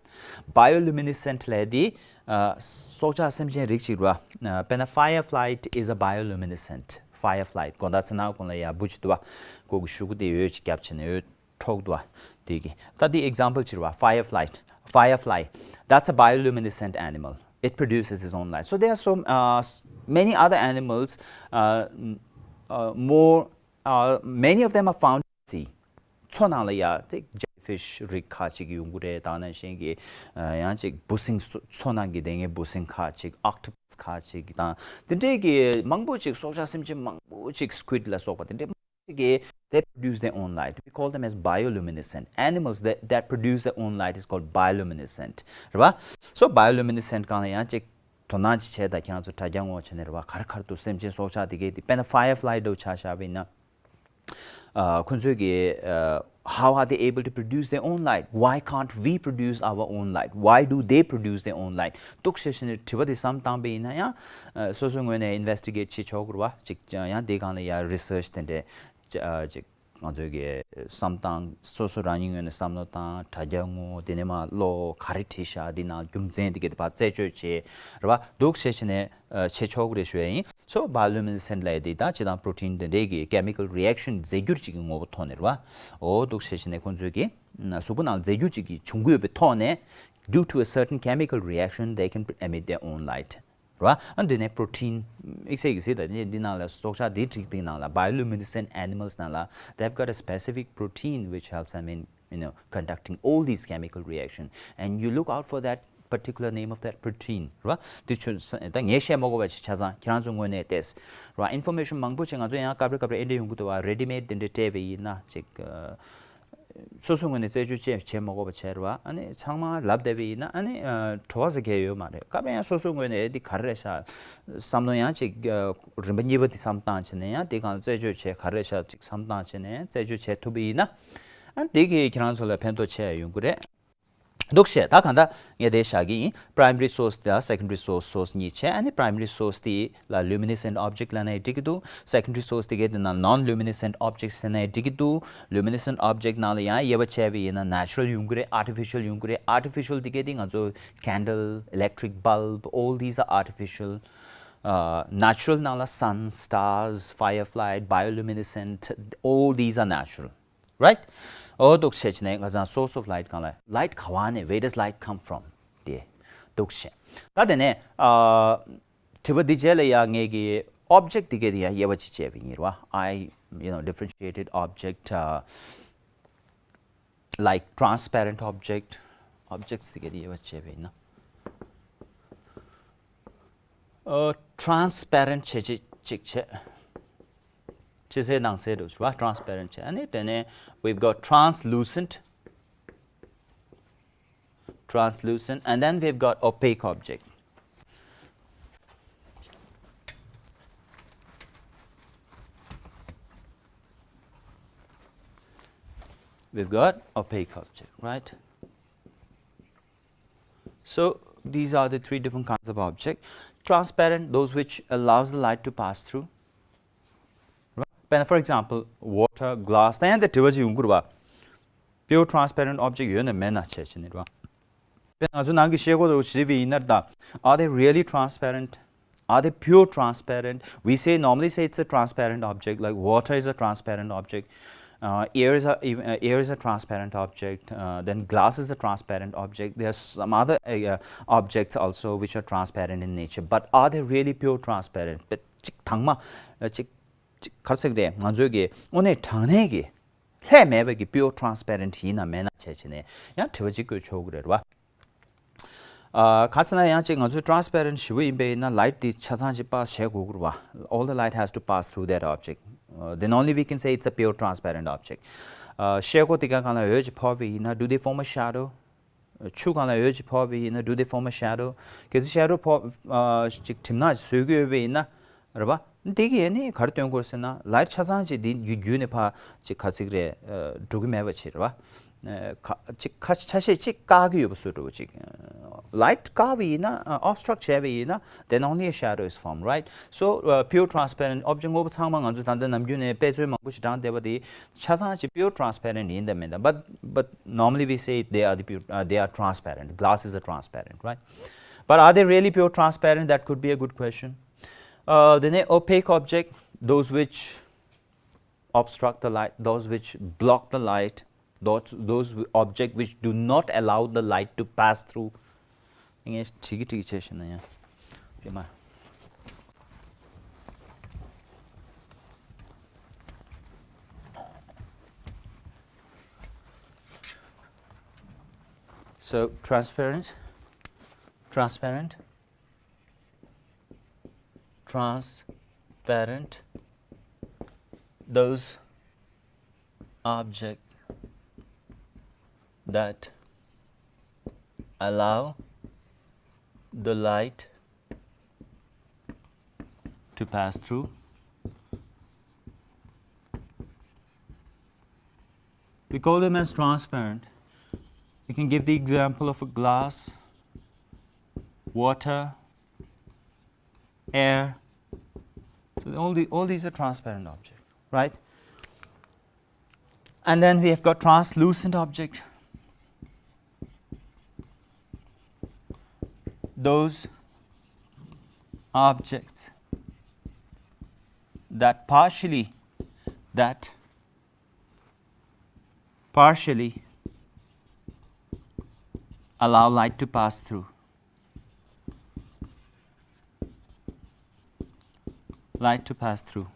Bioluminescent ལས་དེ་སྲོག་ཆགས་སེམས་ཅན་རིགས་ཤིག་ར་བ། དཔེར་ན་firefly is a bioluminescent. Firefly དགོངས་དག་ཚེ་ན་གོང་ལ་ཡ་བུ་ཅིག་འདུག་བ། ཁོ་གི་ཤུ་གུ་དེ་འོད་ཅིག་བརྒྱབ་བྱས་ནས་འོད། འཕྲོག་འདུག་བ། དེ་གི་ད་དེ་example ཅིག་རེད་བ། Firefly, firefly, that's a bioluminescent animal. It produces its own light. So there are so uh, s- many other animals. Uh, n- uh, more uh, Many of them are found in sea. མཚོ་ནང་ལ་ཡ་དེ་jellyfish རིགས་ཁག་ཅིག་ཡོང་གི་རེད། ད་ནང་བཞིན་གྱི་ཡང་ཅིག་འབུ་སྲིན། མཚོ་ནང་གི་དེ་ངའི་འབུ་སྲིན་ཁག་ཅིག octopus ཁག་ཅིག་དང་དེ་འདྲའི་གི་མང་པོ་ཅིག་སྲོག་ཆགས་སེམས་ཅན་མང་པོ་ཅིག squid ལ་སོགས་པ་དེ་འདྲའི་གི they produce their own light. We call them as bioluminescent. Animals that, that produce their own light is called bioluminescent. རེད་བ། So bioluminescent གང་ལ་ཡང་ཅིག་དོ་སྣང་ཅིག་བྱས་དང་ཁྱེད་རང་ཚོ་དྲ་རྒྱ་ངོ་བྱས་ནས་རེད་བ། ག་རེ་ག་རེ་འདུག་སེམས་ཅན་སྲོག་ཆགས་དེ་གའི་དེ་དཔེར་ན་firefly འདྲ་བོ་ཆ་བཞག་པ་ཡིན་ན། ཨ་ཁོང་ཚོས་ཀྱི་ཨ། How are they able to produce their own light? Why can't we produce our own light? Why do they produce their own light? འདུག་ཞེས་བྱས་ནས་དྲི་བ་དེ་བསམ་བཏང་པ་ཡིན་ན་ཡང་ཨ། སོ་སོའི་ངོས་ནས་investigate བྱེད་ཆོག་གི་རེད་བ། ཅིག་ཡང་དེ་སྒང་ལ་ཡང་research དེ་འདྲས་ཅིག་ང་ཚོའི་གི་བསམ་སྟངས་སོ་སོ་རང་ཉིད་ངོས་ནས་བསམ་བློ་བཏང་། དྲ་རྒྱ་ངོ་། དེ་ནས་མ་ཀློག་ག་རེ་བྲིས་ཤག་འདི་ནང་རྒྱུ་མཚན་འདི་ག་དེ་ཕར་རྩད་གཅོད་བྱེད་རེད་བ། འདུག་ཞེས་བྱས་ནས་ཨ། བྱེད་ཆོག་གི་རེད་ཞུ་ཡ་ཡིན། So bioluminescent ལབ་ཡ་དེ་ད་ཅི་དང་protein དེ་འདྲའི་གི་chemical reaction རྫས་འགྱུར་ཅིག་གི་ངོ་བོ་ཐོག་ནས་རེད་བ། འོ་འདུག་ཞེས་བྱས་ནས་ཁོང་ཚོའི་གི་གཟུགས་པོ་ནང་རྫས་འགྱུར་ཅིག་གི་བྱུང་གི་ཡོད་པའི་ཐོག་ནས། Due to a certain chemical reaction they can emit their own light. རེད་བ། ཨ་འདི་ནས་protein དམིགས་བསལ་གྱི་གཟིགས་དང་འདི་ནང་ལ་སྲོག་ཆགས་འདི་རིགས་འདི་ནང་ལ་bioluminescent animals ནང་ལ་they've got a specific protein which helps them in you know conducting all these chemical reaction and you look out for that particular name of that protein. རེད་བ། འདི་ཆུ་ད་ངས་བཤད་མ་དགོས་པ་ཞིག་ཆ་ཚང་ཁྱེད་རང་ཚོ་ངོས་ནས་བལྟས་རེད་བ། Information མང་པོ་ཅིག་ང་ཚོ་ཡང་སྐབས་རེ་སྐབས་རེ་ཨེ་འདྲ་ཡོང་གི་འདུག་བ། Ready made དེ་འདྲ་སྤྲད་པ་ཡིན་ན་ཅིག་ཨ། སོ་སོའི་ངོས་ནས་རྩད་གཅོད་བྱེད་བྱེད་མ་དགོས་པ་བྱས་རེད་བ། ཨ་ནི་ཚང་མ་ལབ་བསྡད་པ་ཡིན་ན་ཨ་ནི་ཨ། བྲོ་བ་ཟེར་མཁན་ཡོད་མ་རེད། སྐབས་རེ་ཡང་སོ་སོའི་ངོས་ནས་འདི་ག་རེ་རེད་ཤག་བསམ་བློ་ཡང་ཅིག་ཨ། རིམ་པ་གཉིས་པ་འདི་བསམ་བཏང་བྱས་ནས་ཡང་འདི་སྒང་ལ་རྩད་གཅོད་བྱེད་ག་རེ་རེད་ཤག་ཅིག་བསམ་བཏང་བྱས་ནས་ཡང་རྩད་གཅོད་བྱེད་ཐུབ་པ་ཡིན་ན་ཨ་འདི་གིས་ཁྱེད་རང་ཚོ་ལ་ཕན་ཐོགས་ཆེ་ཡོང་གི་རེད། འདུག་བཤད། ད་གང་ལྟར་ངས་དེ་བཞག་གི་ཡིན། Primary source དང་secondary source, source གཉིས་བྱས། ཨ་ནི་primary source དེ་ལ་luminescent object ལབ་ནའི་འགྲིག་གི་འདུག Secondary source དེ་གའི་དེ་ན་non-luminescent object ཟེར་ནའི་འགྲིག་གི་འདུག Luminescent object ནང་ལ་ཡང་དབྱེ་བ་ཕྱེ་བ་ཡིན་ན་natural ཡོང་གི་རེད། Artificial ཡོང་གི་རེད། Artificial དེ་གའི་དེ་ང་ཚོ་candle, electric bulb, all these are artificial. Uh, natural ནང་ལ་sun, stars, firefly, bioluminescent, all these are natural. Right? འོ་འདུག་བྱས་བྱས་ནས་ང་ཚང་source of light གང་ལ། Light ག་བ་ནས། Where does light come from? དེ་འདུག་བྱས། ད་དེ་ནས་ཨ། དྲི་བ་འདི་རྗེས་ལ་ཡ་ངས་ཀྱི་object དེ་གའི་དེ་ཡ་དབྱེ་བ་ཅིག་བྱས་པ་ཡིན་རེད་བ། I you know differentiated object uh, like transparent object. Objects དེ་གའི་དེ་དབྱེ་བ་བྱས་པ་ཡིན་ན། ཨ། transparent བྱས་ཅིག་ཅིག་བྱས། ཕྱི་གསལ་ནང་གསལ་འདུག་བ། Transparent བྱས། ཨ་ནི་དེ་ནས་we've got translucent, translucent, and then we've got opaque object. We've got opaque object, right? So these are the three different kinds of object. Transparent, those which allows the light to pass through. Right? For example, water, glass. ད་ཡང་དེ་དྲི་བ་ཅིག་ཡོང་གི་རེད་བ། Pure transparent object ཡོད་ན་མེད་ན་བྱས་བྱས་ནས་རེད་བ། དཔེར་ན་ང་ཚོ་ནང་གི་ཤེལ་སྒོ་དེ་ཚོ་བྱས་པ་ཡིན་ན་ད། Are they really transparent? Are they pure transparent? We say, normally say it's a transparent object, like water is a transparent object. Uh, air is a even- uh, air is a transparent object. Uh, then glass is a transparent object. There are some other uh, objects also which are transparent in nature. But are they really pure transparent? But ཅིག་དྭངས་མ་ཅིག་ཅིག་ག་རེ་ཟེར་གི་རེད། ང་ཚོའི་གི་དངོས་གནས་དྲང་གནས་ཀྱི་ལྷད་མེད་པའི་གི་pure transparent ཡིན་ན་མེད་ན་བྱས་བྱས་ནས་ཡང་དྲི་བ་ཅིག་བཀོད་ཆོག་གི་རེད་བ། ཨ། ག་ཟེར་ན་ཡང་ཅིག་ང་ཚོས་transparent ཞེ་པོ་ཡིན་པ་ཡིན་ན་light དེ་ཆ་ཚང་ཅིག་pass བྱེད་དགོས་ཀྱི་རེད་བ། All the light has to pass through that object. Uh, then only we can say it's a pure transparent object. ཨ། ཤེལ་སྒོ་དེ་ག་སྒང་ལ་འོད་ཅིག་ཕོག་པ་ཡིན་ན། Do they form a shadow? ཆུ་སྒང་ལ་འོད་ཅིག་ཕོག་པ་ཡིན་ན། Do they form a shadow? གལ་སྲིད་shadow ཕོག་ཨ། ཅིག་གྲིབ་ནག་ཅིག་བཟོ་གི་ཡོད་པ་ཡིན་ན་རེད་བ། འདི་གིས་ནི་ག་རེ་སྟོན་གྱི་ཡོད་ཟེར་ན་light ཆ་ཚང་ཅིག་འདི་བརྒྱུད་བརྒྱུད་ནས་ཕར་ཅིག་ག་ཚིག་རེད། ཨ། འགྲོ་གི་མེད་པ་ཅིག་རེད་བ། ཨ། ཁ་ཅིག་ཁ་ཆ་ཤས་ཅིག་བཀག་གི་ཡོད་པ་བཟོ་འདྲ་བོ་ཅིག་ཨ། Light བཀག་པ་ཡིན་ན། obstruct བྱས་པ་ཡིན་ན། Then only a shadow is formed, right? So, uh, pure transparent object དངོས་པོ་ཚང་མ་ང་ཚོས་ད་ལྟ་ནམ་རྒྱུན་ནས་དཔེ་མཚོན་མང་པོ་ཞིག་དྲངས་བསྡད་པ་དེ་ཆ་ཚང་ཞིག pure transparent ཡིན་དང་མིན་དང་། but but normally we say they are the pure, uh, they are transparent. Glass is a transparent, right? But are they really pure transparent? That could be a good question. Uh, then opaque object, those which obstruct the light, those which block the light, those, those object which do not allow the light to pass through. ངས་ཁྲིག་ཁྲིག་བྱས་ཤིག་ན་ཡང་། དེ་མ། So transparent, transparent, transparent, those objects that allow the light to pass through. We call them as transparent. We can give the example of a glass, water, air. So all, the, all these are transparent objects, right? And then we have got translucent object. Those objects that partially, that partially allow light to pass through. Light to pass through.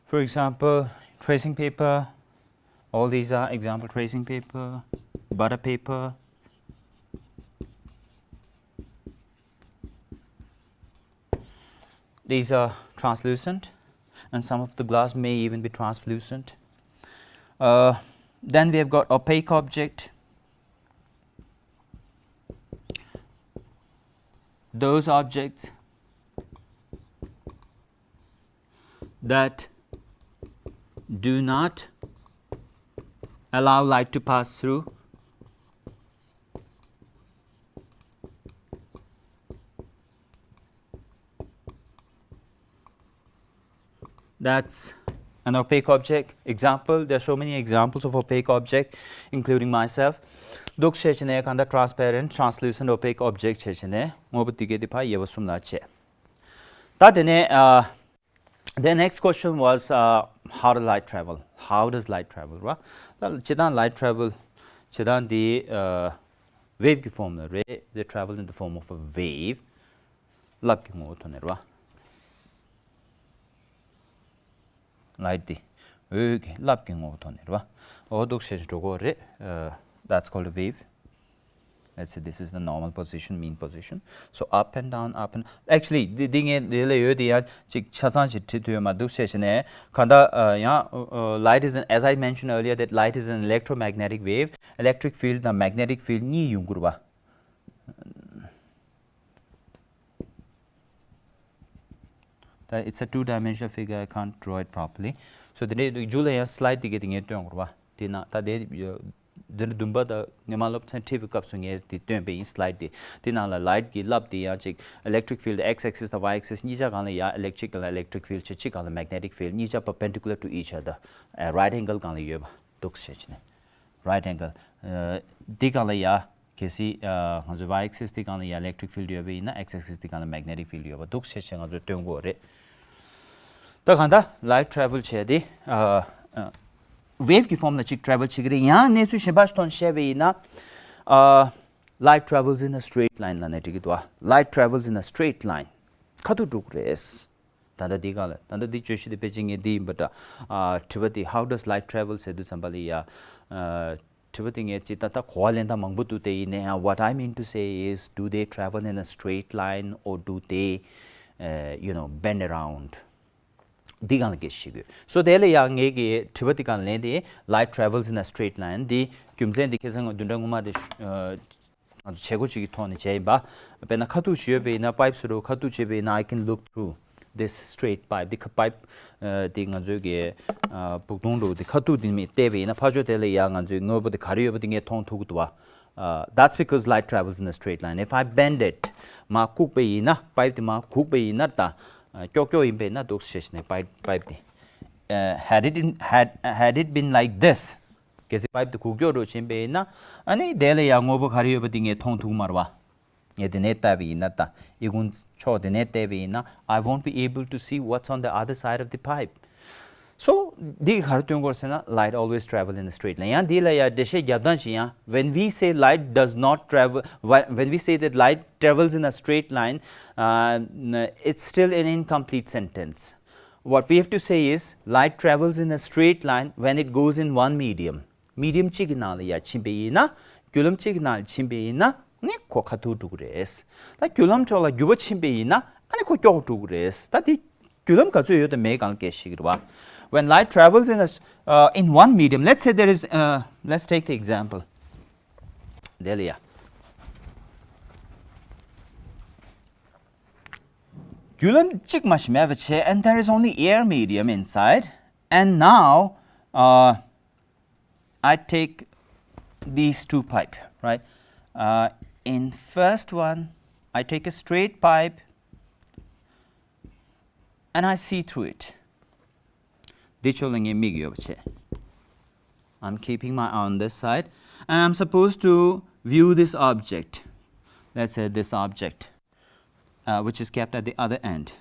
For example, tracing paper. All these are example: tracing paper, butter paper. These are translucent, and some of the glass may even be translucent. Uh, then we have got opaque object. Those objects that do not allow light to pass through. That's an opaque object. Example, there are so many examples of opaque object, including myself. འདུག་བྱས་བྱས་ནས་གང་ལྟར་transparent, translucent, opaque object བྱས་བྱས་ནས་དངོས་པོ་དེ་གའི་དེ་ཕར་དབྱེ་བ་གསུམ་ལ་ཕྱེ། ད་དེ་ནས། Uh, the next question was, uh, how does light travel? How does light travel, ར། ད་སྤྱིར་བཏང་light travel སྤྱིར་བཏང་འདི། Uh, wave གི་form ལ་རེད། They travel in the form of a wave. རླབས་ཀྱི་ངོ་བོ་ཐོག་ནས་རེད་བ། Light འདི་འོད་ཀྱི་རླབས་ཀྱི་ངོ་བོ་ཐོག་ནས་རེད་བ། འོ་འདུག་བྱས་འགྲོ་གི་རེད། Uh, that's called a wave. Let's say this is the normal position, mean position. So up and down, up and, actually འདི་འདི་ངས་འདི་ལ་ཡོད་དེ་ཡང་ཅིག་ཆ་ཚང་ཞིག་བྲིས་ཐུབ་ཡོད་མ་འདུག་བྱས་བྱས་ནས་གང་ལྟར། Uh, ཡང་། Uh, light is an, as I mentioned earlier, that light is an electromagnetic wave. Electric field དང་magnetic field གཉིས་ཡོང་གི་རེད་བ། ད་it's a two dimensional figure, I can't draw it properly. So དེ་འདྲའི་མཇུག་ལ་ཡང་slide དེ་གའི་དེ་ངས་སྟོན་དགོས་རེད་བ། དེ་ན་ད་དེ་འདི་འདུན་པ་དང་ཉི་མ་སློབ་ཚན་ཁྲིད་པའི་སྐབས་སུ་ངས་དེ་སྟོན་པ་ཡིན། Slide དེ། དེ་ནང་ལ་light གི་རླབས་དེ་ཡང་ཅིག་electric field x axis དང་y axis གཉིས་ཆ་སྒང་ལ་ཡ་electric གང་ལ་electric field ཆ་གཅིག་སྒང་ལ་magnetic field གཉིས་ཆ་perpendicular to each other, right angle སྒང་ལ་ཡོད་པ་འདུག་བྱས་བྱས་ནས། Right angle འདི་སྒང་ལ་ཡ། གལ་སྲིད་ང་ཚོ་y axis དེ་སྒང་ལ་ཡ་electric field ཡོད་པ་ཡིན་ན། x axis དེ་སྒང་ལ་magnetic field ཡོད་པ་འདུག་བྱས་བྱས་ང་ཚོས་སྟོན་དགོས་རེད། ད་གང་ལྟར་light travel བྱས་ཏེ། Wave གི་form ལ་ཅིག་travel བྱེད་ཀྱི་རེད། ཡང་གནས་ཚུལ་གཞན་པ་ཞིག་ཐོག་ནས་བཤད་པ་ཡིན་ན། Light travels in a straight line ལབ་ནས་འགྲིག་གི་འདུག Light travels in a straight line. ཁ་ཐུག་འགྲོ་གི་རེད། ད་ལྟ་འདི་སྒང་ལ། ད་ལྟ་འདི་བརྗོད་གཞི་དེ་ཕལ་ཆེར་ངས་འདི་ཡིན་པ་འདྲ། དྲི་བ་དེ། How does light travel ཟེར་དུས་ཙམ་པ་ལ་ཡ། དྲི་བ་དེ་ངས་ཅིག་ད་ལྟ་གོ་བ་ལེན་སྟངས་མང་པོ་འདུག་དེ་ཡིན་ནའང་། What I mean to say is, do they travel in a straight line or do they, uh, you know, bend around? འདི་སྒང་ལ་སྐད་ཆ་བཤད་དགོས། So དེ་ལ་ཡང་ངས་ཀྱི་དྲི་བ་འདི་སྒང་ལ་ལན་དེ། Light travels in a straight line. འདི་རྒྱུ་མཚན་འདི་ཁ་སང་བདུན་ཕྲག་སྔོན་མ་དེ་ང་ཚོ་བྱེད་སྒོ་ཅིག་གི་ཐོག་ནས་བྱས་ཡིན་པ། དཔེར་ན་ཁ་ཐུག་བྱས་ཡོད་པ་ཡིན་ན། Pipe སུ་རུ་ཁ་ཐུག་བྱས་པ་ཡིན་ན། I can look through. this straight pipe. འདི་ཁ་pipe དེ་ང་ཚོའི་གི་བུག་ཐུང་འདྲ་བོ་དེ་ཁ་ཐུག་དེ་མི་བལྟས་པ་ཡིན་ན་ཕར་ཕྱོགས་དེ་ལ་ཡ་ང་ཚོའི་དངོས་པོ་དེ་ག་རེ་ཡོད་པ་དེ་ངས་མཐོང་ཐུབ་ཀྱི་འདུག་བ། That's because light travels in a straight line. If I bend it, མར་བཀུག་པ་ཡིན་ན། pipe དེ་མར་བཀུག་པ་ཡིན་ན། ད་ཀྱོག་ཀྱོག་ཡིན་པ་ཡིན་ན་འདུག་ཞེས་ནས་pipe pipe དེ། Uh, had it in, had had it been like this, གལ་སྲིད་pipe དེ་གུག་ཀྱོག་འདྲ་བོ་ཕྱིན་པ་ཡིན་ན། ཨ་ནི་དེ་ལ་ཡ་དངོས་པོ་ག་རེ་ཡོད་པ་དེ་ངས་མཐོང་ཐུབ་མ་རེད་བ། ངས་དེ་ནས་བལྟས་པ་ཡིན་ན། ད་ཨི་ཁུང་ཕྱོགས་དེ་ནས་བལྟས་པ་ཡིན་ན། I won't be able to see what's on the other side of the pipe. So འདི་ག་རེ་སྟོན་གྱི་ཡོད་ཟེར་ན། Light always travel in a straight line. ཡང་འདི་ལ་ཡ་འགྲེལ་བཤད་རྒྱབ་སྟངས་ཤིག་ཡང་། When we say light does not travel, wh- when we say that light travels in a straight line, uh, it's still an incomplete sentence. What we have to say is, light travels in a straight line when it goes in one medium. Medium གཅིག་གི་ནང་ལ་ཡ་ཕྱིན་པ་ཡིན་ན། བརྒྱུད་ལམ་གཅིག་གི་ནང་ལ་ཕྱིན་པ་ཡིན་ན་ནི་ཁོ་ཁ་ཐུག་འགྲོ་གི་རེད། ད་བརྒྱུད་ལམ་ཕྱོགས་ལ་འགྱུར་བ་ཕྱིན་པ་ཡིན་ན་ཨ་ནི་ཁོ་ཀྱོག་འགྲོ་གི་རེད། ད་དེ་བརྒྱུད་ལམ་ག་ཚོད་ཡོད་དང་མེད་གང་གལ་ཤེས་ཀྱི་རེད་བ། When light travels in a, uh, in one medium, let's say there is, uh, let's take the example. དེ་ལ་ཡ། བརྒྱུད་ལམ་གཅིག་མ་ཞིག་མེད་པ་བྱས། And there is only air medium inside. And now, uh, I take these two pipe, right? Uh, in first one, I take a straight pipe and I see through it. འདི་ཕྱོགས་ལ་ངའི་མིག་ཡོད་པ་བྱས། I'm keeping my eye on this side, and I'm supposed to view this object. Let's say this object, uh, which is kept at the other end.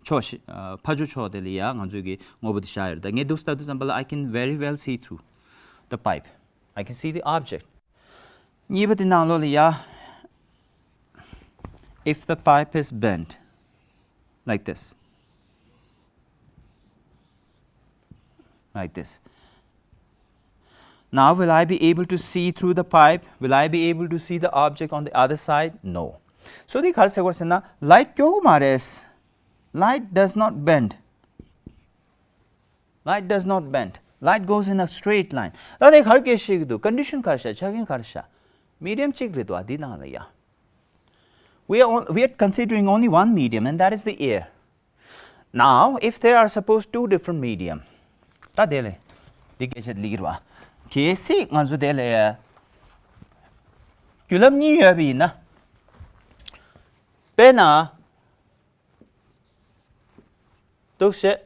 ཕྱོགས་ཤིག་ཕར་ཕྱོགས་ཕྱོགས་དེ་ལ་ཡ་ང་ཚོས་ཀྱི་དངོས་པོ་དེ་བཞག་ཡོད། ད་ངས་འདུག་སེ་ལྟ་དུས་ཙམ་པ་ལ། I can very well see through the pipe. I can see the object. གཉིས་པ་དེ་ནང་ལོགས་ལ་ཡ། If the pipe is bent like this, like this. Now, will I be able to see through the pipe? Will I be able to see the object on the other side? No. So འདི་ག་རེ་ཟེར་གྱི་ཡོད་ཟེར་ན། light ཀྱོག་མ་རེད། Light does not bend. Light does not bend. Light goes in a straight line. ད་དེ་ག་རེ་སྐད་ཆ་བཤད་ཀྱི་འདུག Condition ག་རེ་བཞག་ཆ་རྐྱེན་ག་རེ་བཞག Medium གཅིག་རེད་དོ། འདི་ནང་ལ་ཡ། We are, on- we are considering only one medium, and that is the air. Now, if there are, suppose, two different medium, ད་དེ་ལས་འདི་སྐད་ཆ་ལིག་ར་བ། གལ་སྲིད་ང་ཚོ་དེ་ལས་བརྒྱུད་ལམ་གཉིས་ཡོད་པ་ཡིན་ན། དཔེར་ན། འདུག་སེ།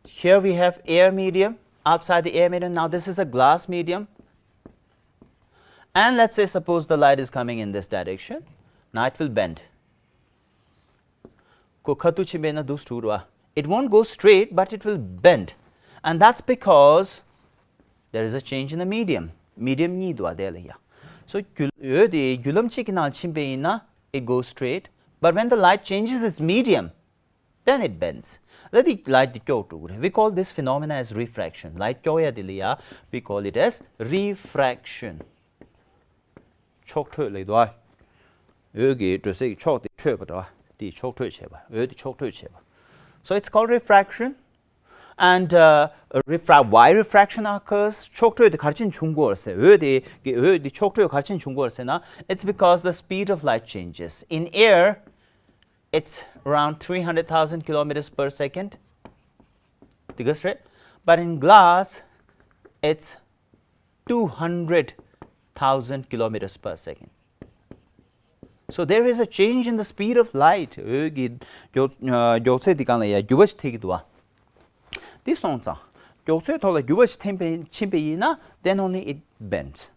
Here we have air medium. Outside the air medium, now this is a glass medium. And let's say, suppose the light is coming in this direction. Now it will bend. ཁོ་ཁ་ཐུག་ཕྱིན་པ་ཡིན་ན་འདུག་སེ་འགྲོ་གི་རེད་བ། It won't go straight, but it will bend. And that's because there is a change in the medium. Medium གཉིས་འདུག་བ་དེ་ལ་ཡ། So འོད་དེ་བརྒྱུད་ལམ་གཅིག་གི་ནང་ཕྱིན་པ་ཡིན་ན། It goes straight. But when the light changes its medium, then it bends. ད་དེ་light དེ་ཀྱོག་འགྲོ་གི་རེད། We call this phenomena as refraction. Light ཀྱོག་ཡ་དེ་ལ་ཡ། We call it as refraction. ཕྱོགས་འཕྲོས་ལབ་འདུག་ཨ། འོད་ཀྱི་འགྲོ་སའི་ཕྱོགས་དེ་འཕྲོས་པ་འདྲ་བ། དེ་ཕྱོགས་འཕྲོས་བྱས་པ། འོད་དེ་ཕྱོགས་འཕྲོས་བྱས་པ། So it's called refraction. And uh, refra- why refraction occurs? ཕྱོགས་འཕྲོས་དེ་ག་རེ་བྱས་ནས་བྱུང་གི་ཡོད་རེད་ཟེར། འོད་དེ་གི་འོད་དེ་ཕྱོགས་འཕྲོས་ག་རེ་བྱས་ནས་བྱུང་གི་ཡོད་རེད་ཟེར་ན། It's because the speed of light changes. In air, it's around three hundred thousand kilometers per second. དེ་ག་རེད། But in glass, it's two hundred thousand kilometers per second. So there is a change in the speed of light. འོད་ཀྱི་མགྱོགས་ཨ་མགྱོགས་ཚད་དེ་སྒང་ལ་ཡ་འགྱུར་བ་ཞིག་ཐེབས་ཀྱི་འདུག་བ། འདི་སོང་ཙང་མགྱོགས་ཚད་ཐོག་ལ་འགྱུར་བ་ཞིག་ཐེབས་པའི་ཕྱིན་པ་ཡིན་ན། Then only it bends.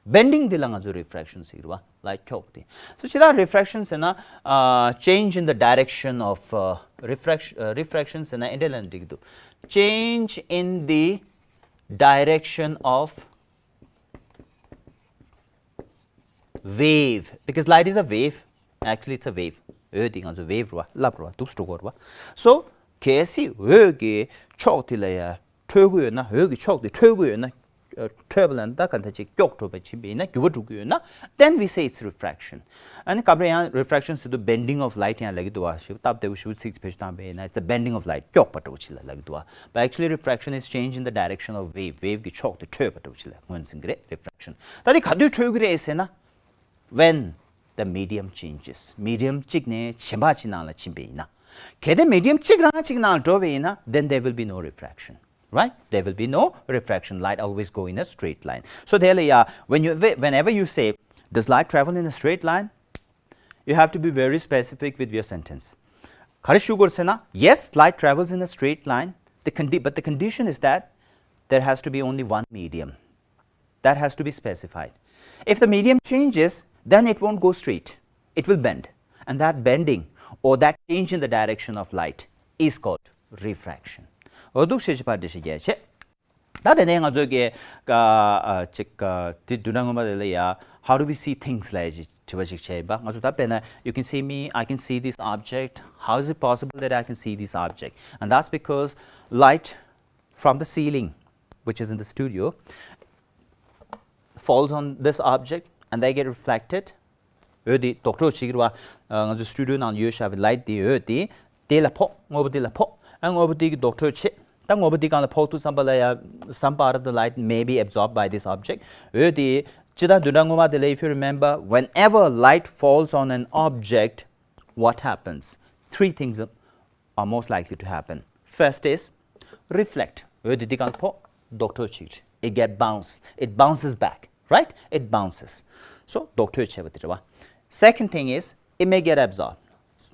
Bending འདི་ལ་ང་ཚོས་refraction ཟེར་གྱི་རེད་བ། Light ཀྱོག་དེ། So ཇི་ལྟར་refraction ཟེར་ན། uh, change in the direction of uh, refraction uh, refraction ཟེར་ན་འདི་འདྲ་ལབ་ན་འགྲིག་གི་འདུག Change in the direction of wave, because light is a wave. Actually, it's a wave. འོད་དེ་ང་ཚོ་wave རེད་བ། རླབས་རེད་བ། འདུག་སེ་འགྲོ་གི་རེད་བ། So གལ་སྲིད་འོད་ཀྱི་ཕྱོགས་དེ་ལ་ཡ་འཕྲོས་ཀྱི་ཡོད་ན། འོད་ཀྱི་ཕྱོགས་དེ་འཕྲོས་ཀྱི་ཡོད་ན། ཨ་འཕྲོས་པ་ལ་ད་ག་འདྲ་ཅིག་ཀྱོག་འགྲོ་བ་ཕྱིན་པ་ཡིན་ན། འགྱུར་བ་འགྲོ་གི་ཡོད་ན། Then we say it's refraction. ཨ་ནི་སྐབས་རེ་ཡང་refraction ཟེར་དུས་bending of light ཡང་ལབ་ཀྱི་འདུག་བ། ཞེ་པོ་སྟབས་བདེ་པོ་ཞེ་པོ་ཚིག་དེ་བེད་སྤྱོད་བཏང་པ་ཡིན་ན། It's a bending of light. ཀྱོག་པ་འདྲ་བོ་ཅིག་ལ་ལབ་ཀྱི་འདུག་བ། But actually refraction is change in the direction of wave. Wave གི་ཕྱོགས་དེ་འཕྲོས་པ་འདྲ་བོ་ཅིག་ལ་ངོས་འཛིན་གྱི་རེད། Refraction. ད་དེ་ག་དུས་འཕྲོས་ཀྱི་རེད་ཟེར་ན། When the medium changes. Medium གཅིག་ནས་གཞན་པ་གཅིག་ནང་ལ་ཕྱིན་པ་ཡིན་ན། གལ་ཏེ་མི་ཌི་ཡམ་གཅིག་རང་གཅིག་ནང་འགྲོ་བ་ཡིན་ན། then there will be no refraction, right? There will be no refraction. Light always go in a straight line. So དེ་ལ་ཡ། when you, whenever you say, does light travel in a straight line? You have to be very specific with your sentence. ག་རེ་ཞུ་དགོས་ཟེར་ན། yes, light travels in a straight line. The condi- but the condition is that there has to be only one medium. That has to be specified. If the medium changes, then it won't go straight. It will bend. And that bending, or that change in the direction of light, is called refraction. འོ་འདུག་ཤེས་བྱ་པར་འགྲེལ་བཤད་རྒྱག་བྱེད། ད་དེ་ནས་ང་ཚོས་ཀྱི་ཀ་ཨ་ཅིག་ཀ་དེ་བདུན་ཕྲག་སྔོན་མ་དེ་ལ་ཡ། how do we see things ལབ་ཅིག་དྲི་བ་ཅིག་བྱས་ཡིན་པ། ང་ཚོ་ད་དཔེར་ན། you can see me, I can see this object. How is it possible that I can see this object? And that's because light from the ceiling, which is in the studio, falls on this object and they get reflected. འོད་དེ་ལྡོག་འཕྲོ་བྱེད་ཀྱི་རེད་བ། ང་ཚོ་སི་ཊུ་ཌི་ཡོ་ནང་ཡོད་བཞག་པའི་ལའིཊ་དེ། འོད་དེ་དེ་ལ་ཕོག་དངོས་པོ་དེ་ལ་ཕོག་ཨ་དངོས་པོ་དེ་གི་ལྡོག་འཕྲོ་བྱེད། ད་དངོས་པོ་དེ་སྒང་ལ་ཕོག་དུས་ཙམ་པ་ལ་ཡ། some part of the light may be absorbed by this object. འོད་དེ་ཅི་ད་བདུན་ཕྲག་སྔོན་མ་དེ་ལ། if you remember, whenever light falls on an object, what happens? Three things are most likely to happen. First is reflect. འོད་དེ་འདི་གང་ཕོག་ལྡོག་འཕྲོ་ཅིག It get bounce. It bounces back, right? It bounces. So ལྡོག་འཕྲོ་བྱས་པ་དེ་རེད་བ། Second thing is, it may get absorbed.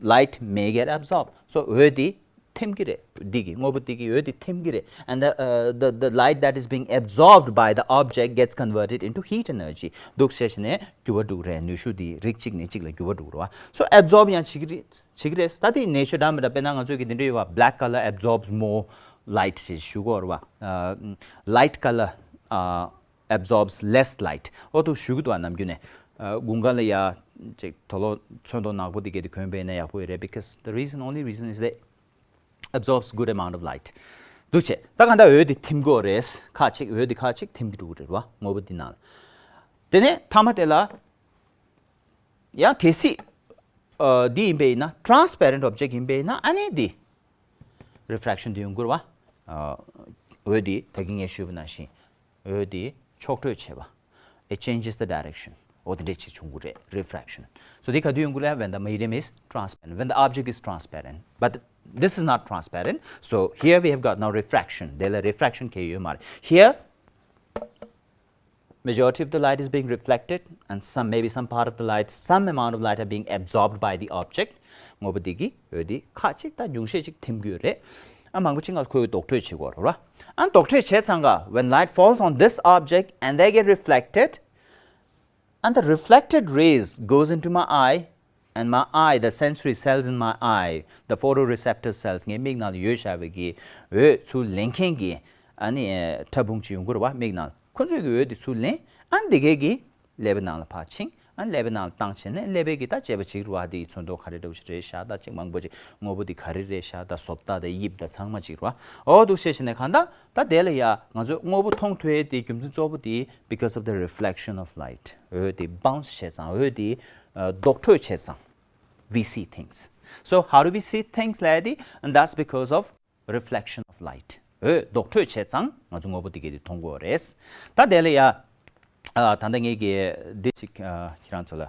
Light may get absorbed. So འོད་དེ་ཐིམ་གི་རེད། འདི་གི་དངོས་པོ་འདི་གི་འོད་དེ་ཐིམ་གི་རེད། And the, uh, the, the light that is being absorbed by the object gets converted into heat energy. འདུག་བྱས་ནས་འགྱུར་བ་འགྲོ་གི་རེད། ནུས་ཤུགས་དེ་རིགས་གཅིག་ནས་གཅིག་ལ་འགྱུར་བ་འགྲོ་གི་རེད་བ། So absorb ཡང་བྱེད་ཀྱི་རེད། བྱེད་ཀྱི་རེད། ད་དེ་ནེ་ཅར་འདྲ་མི་འདྲ། དཔེར་ན་ང་ཚོས་ཀྱི་དེ་འདྲ་ཡོད་བ། Black color absorbs more light ཞེས་ཞུ་གི་ཡོད་རེད་བ། ཨ། Light color, uh, absorbs less light. འོ་འདུག་ཞུ་གི་འདུག་བ། ནམ་རྒྱུན་ནས། ཨ། དགུན་ཁ་ལ་ཡ་ཅིག་དུག་ལོག་ཚོན་མདོག་ནག་པོ་དེ་གས་དེ་གོན་པ་ཡིན་ན་ཡག་པོ་ཡོད་རེད། Because the reason, only reason is that absorbs good amount of light. འདུག་བྱས། ད་གང་ལྟར་འོད་དེ་ཐིམ་གྱི་ཡོད་རེད། ཁ་ཅིག་འོད་དེ་ཁ་ཅིག་ཐིམ་གྱི་འགྲོ་གི་རེད་བ། དངོས་པོ་འདི་ནང་ལ། དེ་ནས་མཐའ་མ་དེ་ལ། ཡང་གལ་སྲིད། ཨ། འདི་ཡིན་པ་ཡིན་ན། transparent object ཡིན་པ་ཡིན་ན། ཨ་ནི་འདི་refraction འདི་ཡོང་གི་རེད་བ། ཨ། འོད་འདི་ད་གིན་ངས་ཞུས་པ་ནང་བཞིན། འོད་འདི་ཕྱོགས་བགྲོད་བྱེད་པ། It changes the direction. འོ་དེ་འདྲས་ཅིག་བྱུང་གི་རེད། refraction. So འདི་ག་དུས་ཡོང་གི་རེད། When the medium is transparent, when the object is transparent. But this is not transparent. So here we have got no refraction. དེ་ལ་refraction གང་ཡང་ཡོད་མ་རེད། Here, majority of the light is being reflected, and some, maybe some part of the light, some amount of light are being absorbed by the object. དངོས་པོ་འདི་གིས་འོད་འདི་ཁ་ཅིག་དང་ཉུང་ཤས་ཅིག་ཐིམ་གྱི་ཡོད་རེད། ཨ། མང་པོ་ཅིག་ང་ཁོའི་ལྡོག་འཕྲོད་བྱེད་དགོས་རེད་བ། ཨ། ལྡོག་འཕྲོད་བྱས་ཙང་ཀ། When light falls on this object and they get reflected, and the reflected rays goes into my eye, and my eye, the sensory cells in my eye, the photoreceptor cells, ངའི་མིག་ནང་ལ་ཡོད་བཞག་པའི་གི་འོད་ཚུར་ལེན་མཁན་གྱི། ཨ་ནི། ཕྲ་ཕུང་ཅིག་ཡོང་གི་རེད་བ། མིག་ནང་ལ་ཁོ་ཚོས་ཀྱི་འོད་དེ་ཚུར་ལེན། ཨ། འདི་གས་ཀྱི་ཀླད་པའི་ནང་ལ་ཕར་ཕྱིན། ཨ། ཀླད་པའི་ནང་ལ་བཏང་བྱས་ནས་ཀླད་པས་ཀྱི་ད་དཔྱད་པ་བྱེད་ཀྱི་རེད་བ། འདི་ཚོན་མདོག་ག་རེ་འདྲ་བོ་ཞིག་རེད་ཤག་ད་ཅིག་མང་པོ་ཅིག་དངོས་པོ་འདི་ག་རེ་རེད་ཤག་ད་བཟོ་ལྟ་དང་དབྱིབས་དང་ཚང་མ་ཅིག་རེད་བ། འོ་འདུག་བཤད་བྱས་ནས་གང་ལྟར་ད་དེ་ལ་ཡ་ང་ཚོས་དངོས་པོ་མཐོང་ཐུབ་ཡས་དེ་རྒྱུ་མཚན་གཙོ་བོ་དེ། Because of the reflection of light. འོད་དེ་bounce བྱས་ཙང་། འོད་དེ་ལྡོག་འཕྲོད་བྱས་ཙང་། We see things. So how do we see things ལབ་ཡས་དེ། And that's because of reflection of light. འོད་ལྡོག་འཕྲོད་བྱས་ཙང་ང་ཚོ་དངོས་པོ་དེ་གས་དེ་མཐོང་གི་ཡོད་རེད། ད་དེ་ལ་ཡ། ཨ། ད་ལྟ་ངས་ཀྱི་འདི་ཅིག་ཨ། ཁྱེད་རང་ཚོ་ལ་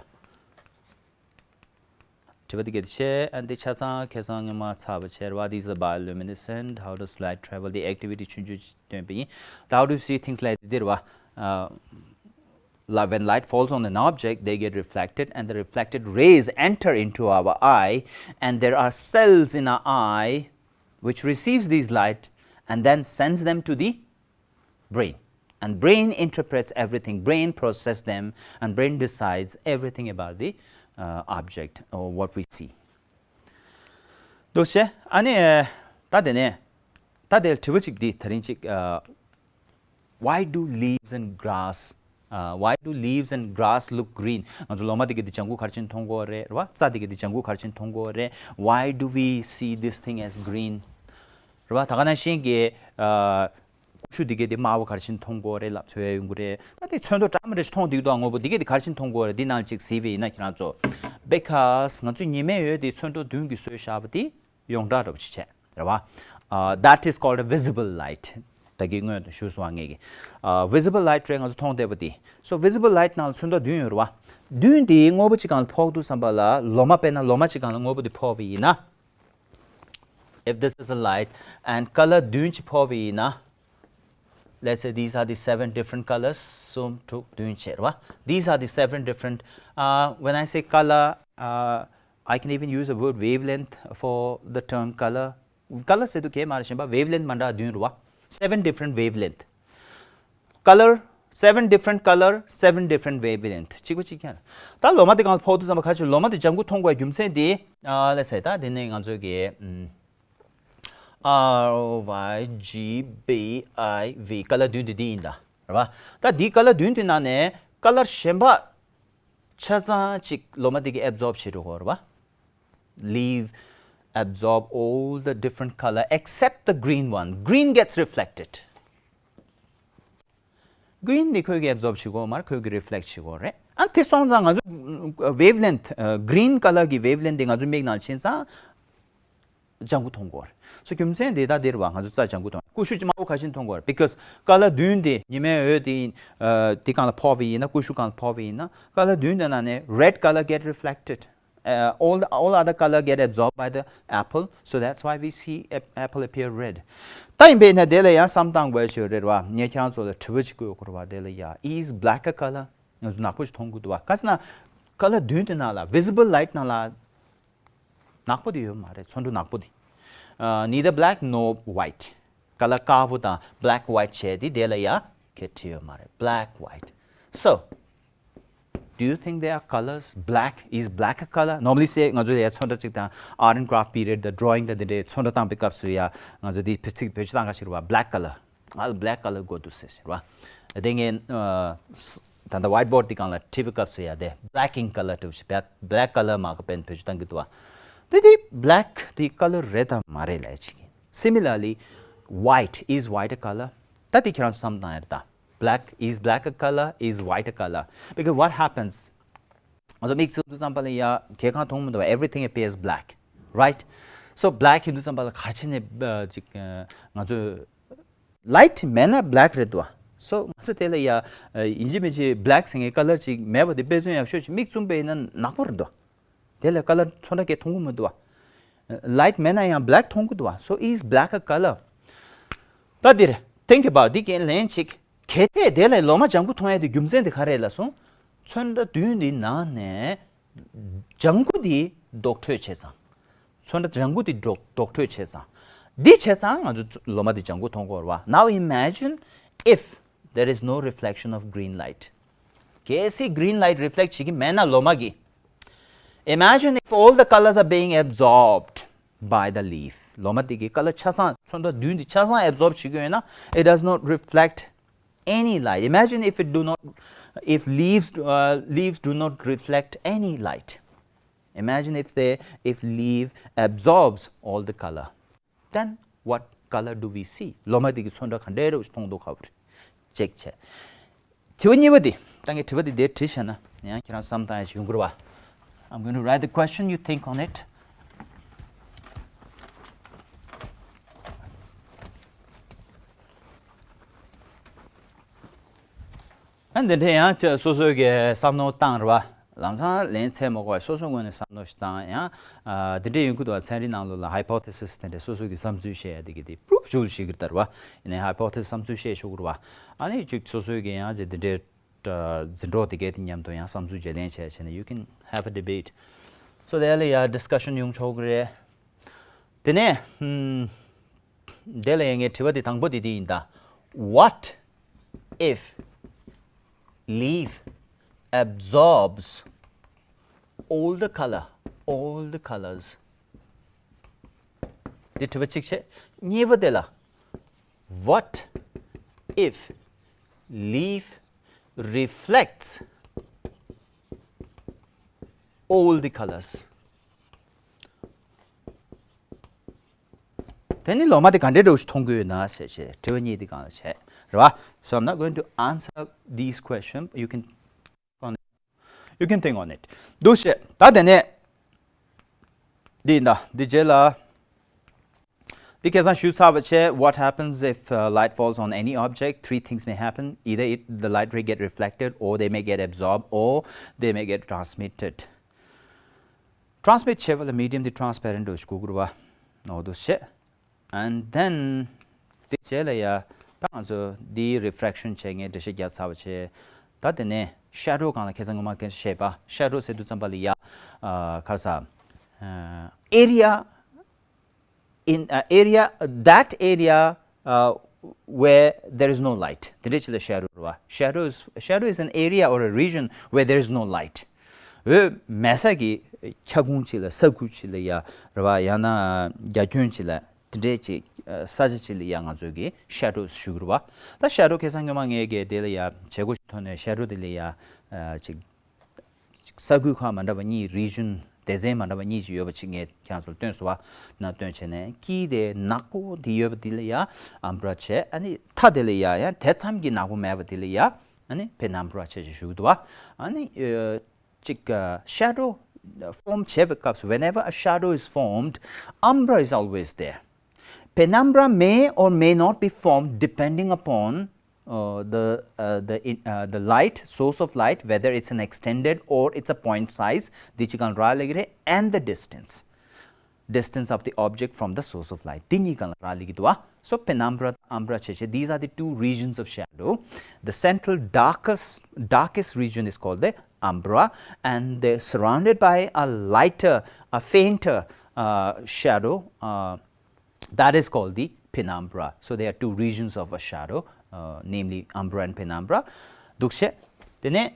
དྲི་བ་འདི་གས་དེ་བྱས། ཨ། འདི་ཆ་ཚང་ཁ་སང་ངས་མར་ཚར་བ་བྱས་རེད་བ། These are bioluminescent. How does light travel? The activity ཆུང་ཆུང་ཅིག་སྟོན་པ་ཡིན། How do you see things like འདི་རེད་བ། ཨ། Li- When light falls on an object, they get reflected, and the reflected rays enter into our eye, and there are cells in our eye which receives these light and then sends them to the brain. And brain interprets everything, brain process them, and brain decides everything about the, uh, object or what we see. འདུག་བྱས། ཨ་ནི། ད་དེ་ནས་ད་དེ་དྲི་བ་ཅིག་འདི་ད་རིང་ཅིག་ཨ། Why do leaves and grass, uh, why do leaves and grass look green? ང་ཚོ་ལོ་མ་དེ་གས་དེ་ལྗང་ཁུ་ག་རེ་བྱས་ནས་མཐོང་གི་ཡོད་རེད། རེད་བ། རྩྭ་དེ་གས་དེ་ལྗང་ཁུ་ག་རེ་བྱས་ནས་མཐོང་གི་ཡོད་རེད། Why do we see this thing as green? རེད་བ། ད་ག་ནང་བཞིན་གྱི་ཨ། ཀུ་ཤུ་དེ་གས་དེ་དམར་པོ་ག་རེ་བྱས་ནས་མཐོང་གི་ཡོད་རེད་ལབ་འཚོལ་ཡ་ཡོང་གི་རེད། ད་དེ་ཚོན་མདོག་འདྲ་མི་འདྲ་ཞིག་མཐོང་བསྡད་ཀྱི་འདུག་དངོས་པོ་དེ་གས་དེ་ག་རེ་བྱས་ནས་མཐོང་གི་ཡོད་རེད། འདི་ནང་ཅིག་གཟིགས་པ་ཡིན་ན་ཁྱེད་རང་ཚོ། Because ང་ཚོ་ཉི་མའི་འོད་དེ་ཚོན་མདོག་བདུན་གྱིས་བཟོས་བཞག་པ་དེ་ཡོངས་གྲགས་འདྲ་པོ་ཅིག་བྱས། རེད་བ། Uh, that is called a visible light. ད་གིན་སྔོན་དུ་ཞུས་སོང་བ་ངས་ཀྱི། ཨ། visible light རེད། ང་ཚོ་མཐོང་བསྡད་པ་དེ། So visible light ནང་ལ་ཚོན་མདོག་བདུན་ཡོད་རེད་བ། བདུན་དེ་དངོས་པོ་གཅིག་སྒང་ལ་ཕོག་དུས་ཙམ་པ་ལ། ལོ་མ་དཔེར་ན་ལོ་མ་གཅིག་སྒང་ལ་དངོས་པོ་དེ་ཕོག་པ་ཡིན་ན། if this is a light and color བདུན་གྱི་ཕོག་པ་ཡིན་ན། Let's say these are the seven different colors. གསུམ་དྲུག་བདུན་བྱས་རེད་བ། These are the seven different, uh, when I say color, uh, I can even use the word wavelength for the term color. Color ཟེར་དུས་གལ་མ་རེད་གཞན་པ། wavelength མ་འདྲ་བདུན་རེད་བ། Seven different wavelength. Color, seven different color, seven different wavelength. གཅིག་པ་གཅིག་རྐྱང་། ད་ལོ་མ་དེ་གང་ཕོག་དུས་ཙམ་པ་ག་ཅིག་ལོ་མ་དེ་ལྗང་ཁུ་མཐོང་དགོས་རྒྱུ་མཚན་དེ། ཨ་ལེ་ཟེར་ད་དེ་ནས་ང་ཚོས་ཀྱི་ཨམ། R O Y G B I V color བདུན་དེ་འདི་ཡིན་ད། རེད་བ། ད་འདི་color བདུན་དེ་ནང་ནས་color གཞན་པ་ཆ་ཚང་ཅིག་ལོ་མ་དེ་གི་absorb བྱེད་འགྲོ་གི་རེད་བ། Leaf absorb all the different color except the green one. Green gets reflected. Green དེ་ཁོས་ཀྱི་absorb བྱེད་གོ་མ་རེད། ཁོས་ཀྱི་reflect བྱེད་གོ་རེད། ཨ་དེ་སོང་ཙང་ང་ཚོ་wavelength, ཨ་green color གི་wavelength དེ་ང་ཚོ་མིག་ནང་ཕྱིན་ཙང་ལྗང་ཁུ་མཐོང་གོ་རེད། སོ་རྒྱུ་མཚན་དེ་ད་དེ་རེད་བ། ང་ཚོ་རྩྭ་ལྗང་ཁུ་མཐོང་། ཀུ་ཤུ་དམར་པོ་ག་བཞིན་མཐོང་གོ་རེད། Because color བདུན་དེ་ཉི་མའི་འོད་དེ་ཡིན། ཨ་དེ་སྒང་ལ་ཕོག་པ་ཡིན་ན། ཀུ་ཤུ་སྒང་ལ་ཕོག་པ་ཡིན་ན། color བདུན་དེ་ནང་ནས་red color get reflected. Uh, all, all other color get absorbed by the apple, so that's why we see ap- apple appear red. ད་ཡིན་པས་ན་དེ་ལ་ཡང་བསམ་བཏང་དགོས་ཞིག་རེད་བ། ངས་ཁྱེད་རང་ཚོ་ལ་དྲི་བ་ཅིག་བཀོད་དགོས་རེད་བ། དེ་ལ་ཡ། Is black a color? ང་ཚོ་ནག་པོ་ཞིག་མཐོང་གི་འདུག་བ། ག་ཟེར་ན་color བདུན་དེ་ནང་ལ། visible light ནང་ལ་ནག་པོ་དེ་ཡོད་མ་རེད། ཚོན་ཁྲ་ནག་པོ་དེ། Uh, neither black nor white. color དཀར་པོ་དང་black white བྱས་དེ་དེ་ལ་ཡ་གལ་ཏེ་ཡོད་མ་རེད། Black, white. So, do you think there are colors? Black, is black a color? Normally say ང་ཚོ་ཡ་ཚོན་ཁྲ་གཅིག་དང་art and craft period དང་drawing དང་དེ་འདྲའི་ཚོན་ཁྲ་བཏང་པའི་སྐབས་སུ་ཡ་ང་ཚོ་དེ་བེད་ཚིག་བེད་སྤྱོད་བཏང་ག་ཞིག་རེད་བ། Black color. ང་ལ་black color དགོས་འདུག་ཟེར་ཟེར་བ། དེ་ངས་ཨ་ད་ལྟ་whiteboard དེ་སྒང་ལ་བྲིས་པའི་སྐབས་སུ་ཡ་དེ་black ink color དུ་ཞིག་black, black color མ་གི་pen བེད་སྤྱོད་བཏང་གི་འདུག་བ། དེ་དེ་black དེ་color རེད་དམ་མ་རེད་ལབ་ཅིག Similarly, white, is white a color? ད་དེ་ཁྱེད་རང་ཚོ་བསམ་བཏང་ཡ་རེད་ད། Black, is black a color? Is white a color? Because what happens? ང་ཚོ་མིག་བཙུམ་དུས་ཙམ་པ་ལ་ཡ་གང་ཡང་མཐོང་མི་འདུག་བ། Everything appears black, right? So black ཡིན་དུས་ཙམ་པ་ལ་ག་རེ་བྱས་ནས་ཨ་ཅིག་ཨ་ང་ཚོ་light མེད་ན་black རེད་འདུག་བ། So ང་ཚོ་དེ་ལ་ཡ་ཨ་ཡིན་གཅིག་མིན་གཅིག་black ཟེར་མཁན་color ཅིག་མེད་པ་དེ་དཔེ་མཚོན་ཡག་ཤོས་ཅིག་མིག་བཙུམ་པ་ཡིན་ན་ནག་པོ་རེད་འདུག་བ། དེ་ལ་color ཚོན་ཁྲ་སྐད་མཐོང་གི་མི་འདུག་བ། Light མེད་ན་ཡང་black མཐོང་གི་འདུག་བ། So is black a color? ད་འདིར་think about འདི་གའི་ལན་ཅིག་གལ་ཏེ་དེ་ལས་ལོ་མ་ལྗང་ཁུ་མཐོང་ཡ་དེ་རྒྱུ་མཚན་དེ་ག་རེ་ལབ་སོང་། ཚོན་ཁྲ་བདུན་འདི་ནང་ནས་ལྗང་ཁུ་འདི་ལྡོག་འཕྲོས་བྱས་ཙང་། ཚོན་ཁྲ་ལྗང་ཁུ་འདི་ལྡོག་ལྡོག་འཕྲོས་བྱས་ཙང་། འདི་བྱས་ཙང་ང་ཚོ་ལོ་མ་འདི་ལྗང་ཁུ་མཐོང་གི་ཡོད་རེད་བ། Now imagine if there is no reflection of green light. གལ་སྲིད་green light reflect བྱེད་ཀྱི་མེད་ན་ལོ་མ་གི Imagine if all the colors are being absorbed by the leaf. ལོ་མ་དེ་གི་color ཆ་ཚང་ཚོན་ཁྲ་བདུན་དེ་ཆ་ཚང་absorb བྱེད་ཀྱི་ཡོད་ན། It does not reflect any light. Imagine if it do not, if leaves, uh, leaves do not reflect any light. Imagine if they, if leaf absorbs all the color. Then what color do we see? ལོ་མ་དེ་གི་ཚོན་ཁྲ་ག་འདྲའི་རེ་མཐོང་འདུག་ག་བར་check བྱས། དྲི་བ་གཉིས་པ་དེ། ད་ངས་དྲི་བ་དེ་འདིར་བྲིས་བྱས་ན་ཡང་ཁྱེད་རང་བསམ་བཏང་ཡ་ཞིག་ཡོང་གི་རེད་བ། I'm going to write the question, you think on it. ཨ་འདི་འདྲ་ཡང་ཁྱེད་སོ་སོའི་གི་བསམ་མནོ་བཏང་རེད་བ། ལམ་སང་ལན་ཚད་མ་དགོས་པ་སོ་སོའི་ངོས་ནས་བསམ་མནོ་ཞིག་བཏང་ཡང་། ཨ་འདི་འདྲ་ཡོང་གི་འདུག་བ། ཚན་རིག་ནང་ལོགས་ལ་hypothesis དེ་འདྲ་སོ་སོའི་གི་བསམ་ཚུལ་བཤད་ཡ་དེ་གི་དེ་proof བྱུང་ཞིག་གི་ལྟར་བ། ཡིན་ནའི་hypothesis བསམ་ཚུལ་བཤད་ཆོག་གི་རེད་བ། ཨ་ནི་ཅིག་སོ་སོའི་གི་ཡང་ཅིག་འདི་འདྲའི་འཛིན་གྲོགས་དེ་གའི་དེ་མཉམ་དུ་ཡང་བསམ་ཚུལ་བརྗེ་ལེན་བྱས་བྱས་ནས you can have a debate. So དེ་ལ་ཡ་discussion ཡོང་ཆོག་གི་རེད། དེ་ནས་ཧུམ། དེ་ལ་ཡང་ངས་དྲི་བ་དེ་དང་པོ་དེ་དེ་ཡིན་ད། What if leaf absorbs all the color, all the colors? དེ་དྲི་བ་གཅིག་བྱས། གཉིས་པ་དེ་ལ། What if leaf reflects all the colors? དེ་ནི་ལོ་མ་དེ་ག་འདྲའི་འདྲ་བོ་ཞིག་མཐོང་གི་ཡོད་ན་ཟེར་བྱས་དྲི་བ་གཉིས་དེ་སྒང་ལ་བྱས་རེད་བ། So I'm not going to answer these questions. You can, you can think on it. འདུག་བྱས། ད་དེ་ནས་འདི་ཡིན་ད། འདི་རྗེས་ལ་འདི་ཁ་སང་ཞུས་ཚར་བ་བྱས། What happens if, uh, light falls on any object? Three things may happen. Either it, the light ray get reflected, or they may get absorbed, or they may get transmitted. Transmit བྱེད་པ་ལ་medium དེ་transparent འདྲ་བོ་ཞིག་དགོས་ཀྱི་རེད་བ། འོ་འདུག་བྱས། And then དེ་རྗེས་ལ་ཡ་ད་ང་ཚོ་འདིའི་refraction བྱས། ངས་འགྲེལ་བཤད་རྒྱག་ཚར་བ་བྱས། ད་དེ་ནས་shadow སྒང་ལ་ཁ་སང་ངོ་མ་ཁ་སང་བཤད་པ། shadow ཟེར་དུས་ཙམ་པ་ལ་ཡ་ཨ་ག་རེ་ཟ། ཨ་area in uh, area that area uh, where there is no light. དེ་འདྲ་ཅིག་ལ་shadow རེད་བ། Shadow is, shadow is an area or a region where there is no light. འོད་མེད་ས་གི་ཁྱབ་ཁོངས་ཅིག་ལ། ས་ཁུལ་ཅིག་ལ་ཡ་རེད་བ། ཡང་ན་རྒྱ་ཁྱོན་ཅིག་ལ། དེ་འདྲའི་ཅིག་ས་ཆ་ཅིག་ལ་ཡ་ང་ཚོས་ཀྱི་shadow ཞུ་གི་རེད་བ། ད་shadow ཁ་སང་སྔོན་མ་ངས་ཀྱི་དེ་ལ་ཡ་བྱེད་སྒོ་ཞིག་ཐོག་ནས་shadow དེ་ལ་ཡ་ཅིག་ས་ཁུལ་ཁག་མ་འདྲ་བ་གཉིས། region སྡེ་ཚན་མ་འདྲ་བ་གཉིས་ཅིག་ཡོད་པ་ཅིག་ངས་ཁྱེད་རང་ཚོར་སྟོན་སོང་བ། ན་སྟོན་བྱས་ནས། དཀྱིལ་དེ་ནག་པོ་དེ་ཡོད་པ་དེ་ལ་ཡ་umbra བྱས། ཨ་ནི་མཐའ་དེ་ལ་ཡ་ཡང་དེ་ཙམ་གྱི་ནག་པོ་མེད་པ་དེ་ལ་ཡ་ཨ་ནི་penumbra བྱས་ཅིག་ཞུ་གི་འདུག་བ། ཨ་ནི་ཅིག་shadow form བྱེད་པའི་སྐབས་སུ། whenever a shadow is formed, umbra is always there. Penumbra may or may not be formed depending upon uh, the uh, the in, uh, the light, source of light, whether it's an extended or it's a point size. འདི་གཅིག་གང་རག་ལས་ཀྱི་རེད། And the distance, distance of the object from the source of light. འདི་གཉིས་གང་རག་ལས་ཀྱི་འདུག་བ། So penumbra, umbra བྱས་བྱས། These are the two regions of shadow. The central darkest darkest region is called the umbra, and they're surrounded by a lighter, a fainter uh, shadow. Uh, that is called the penumbra. So there are two regions of a shadow, uh, namely umbra and penumbra. འདུག་བྱས། དེ་ནས་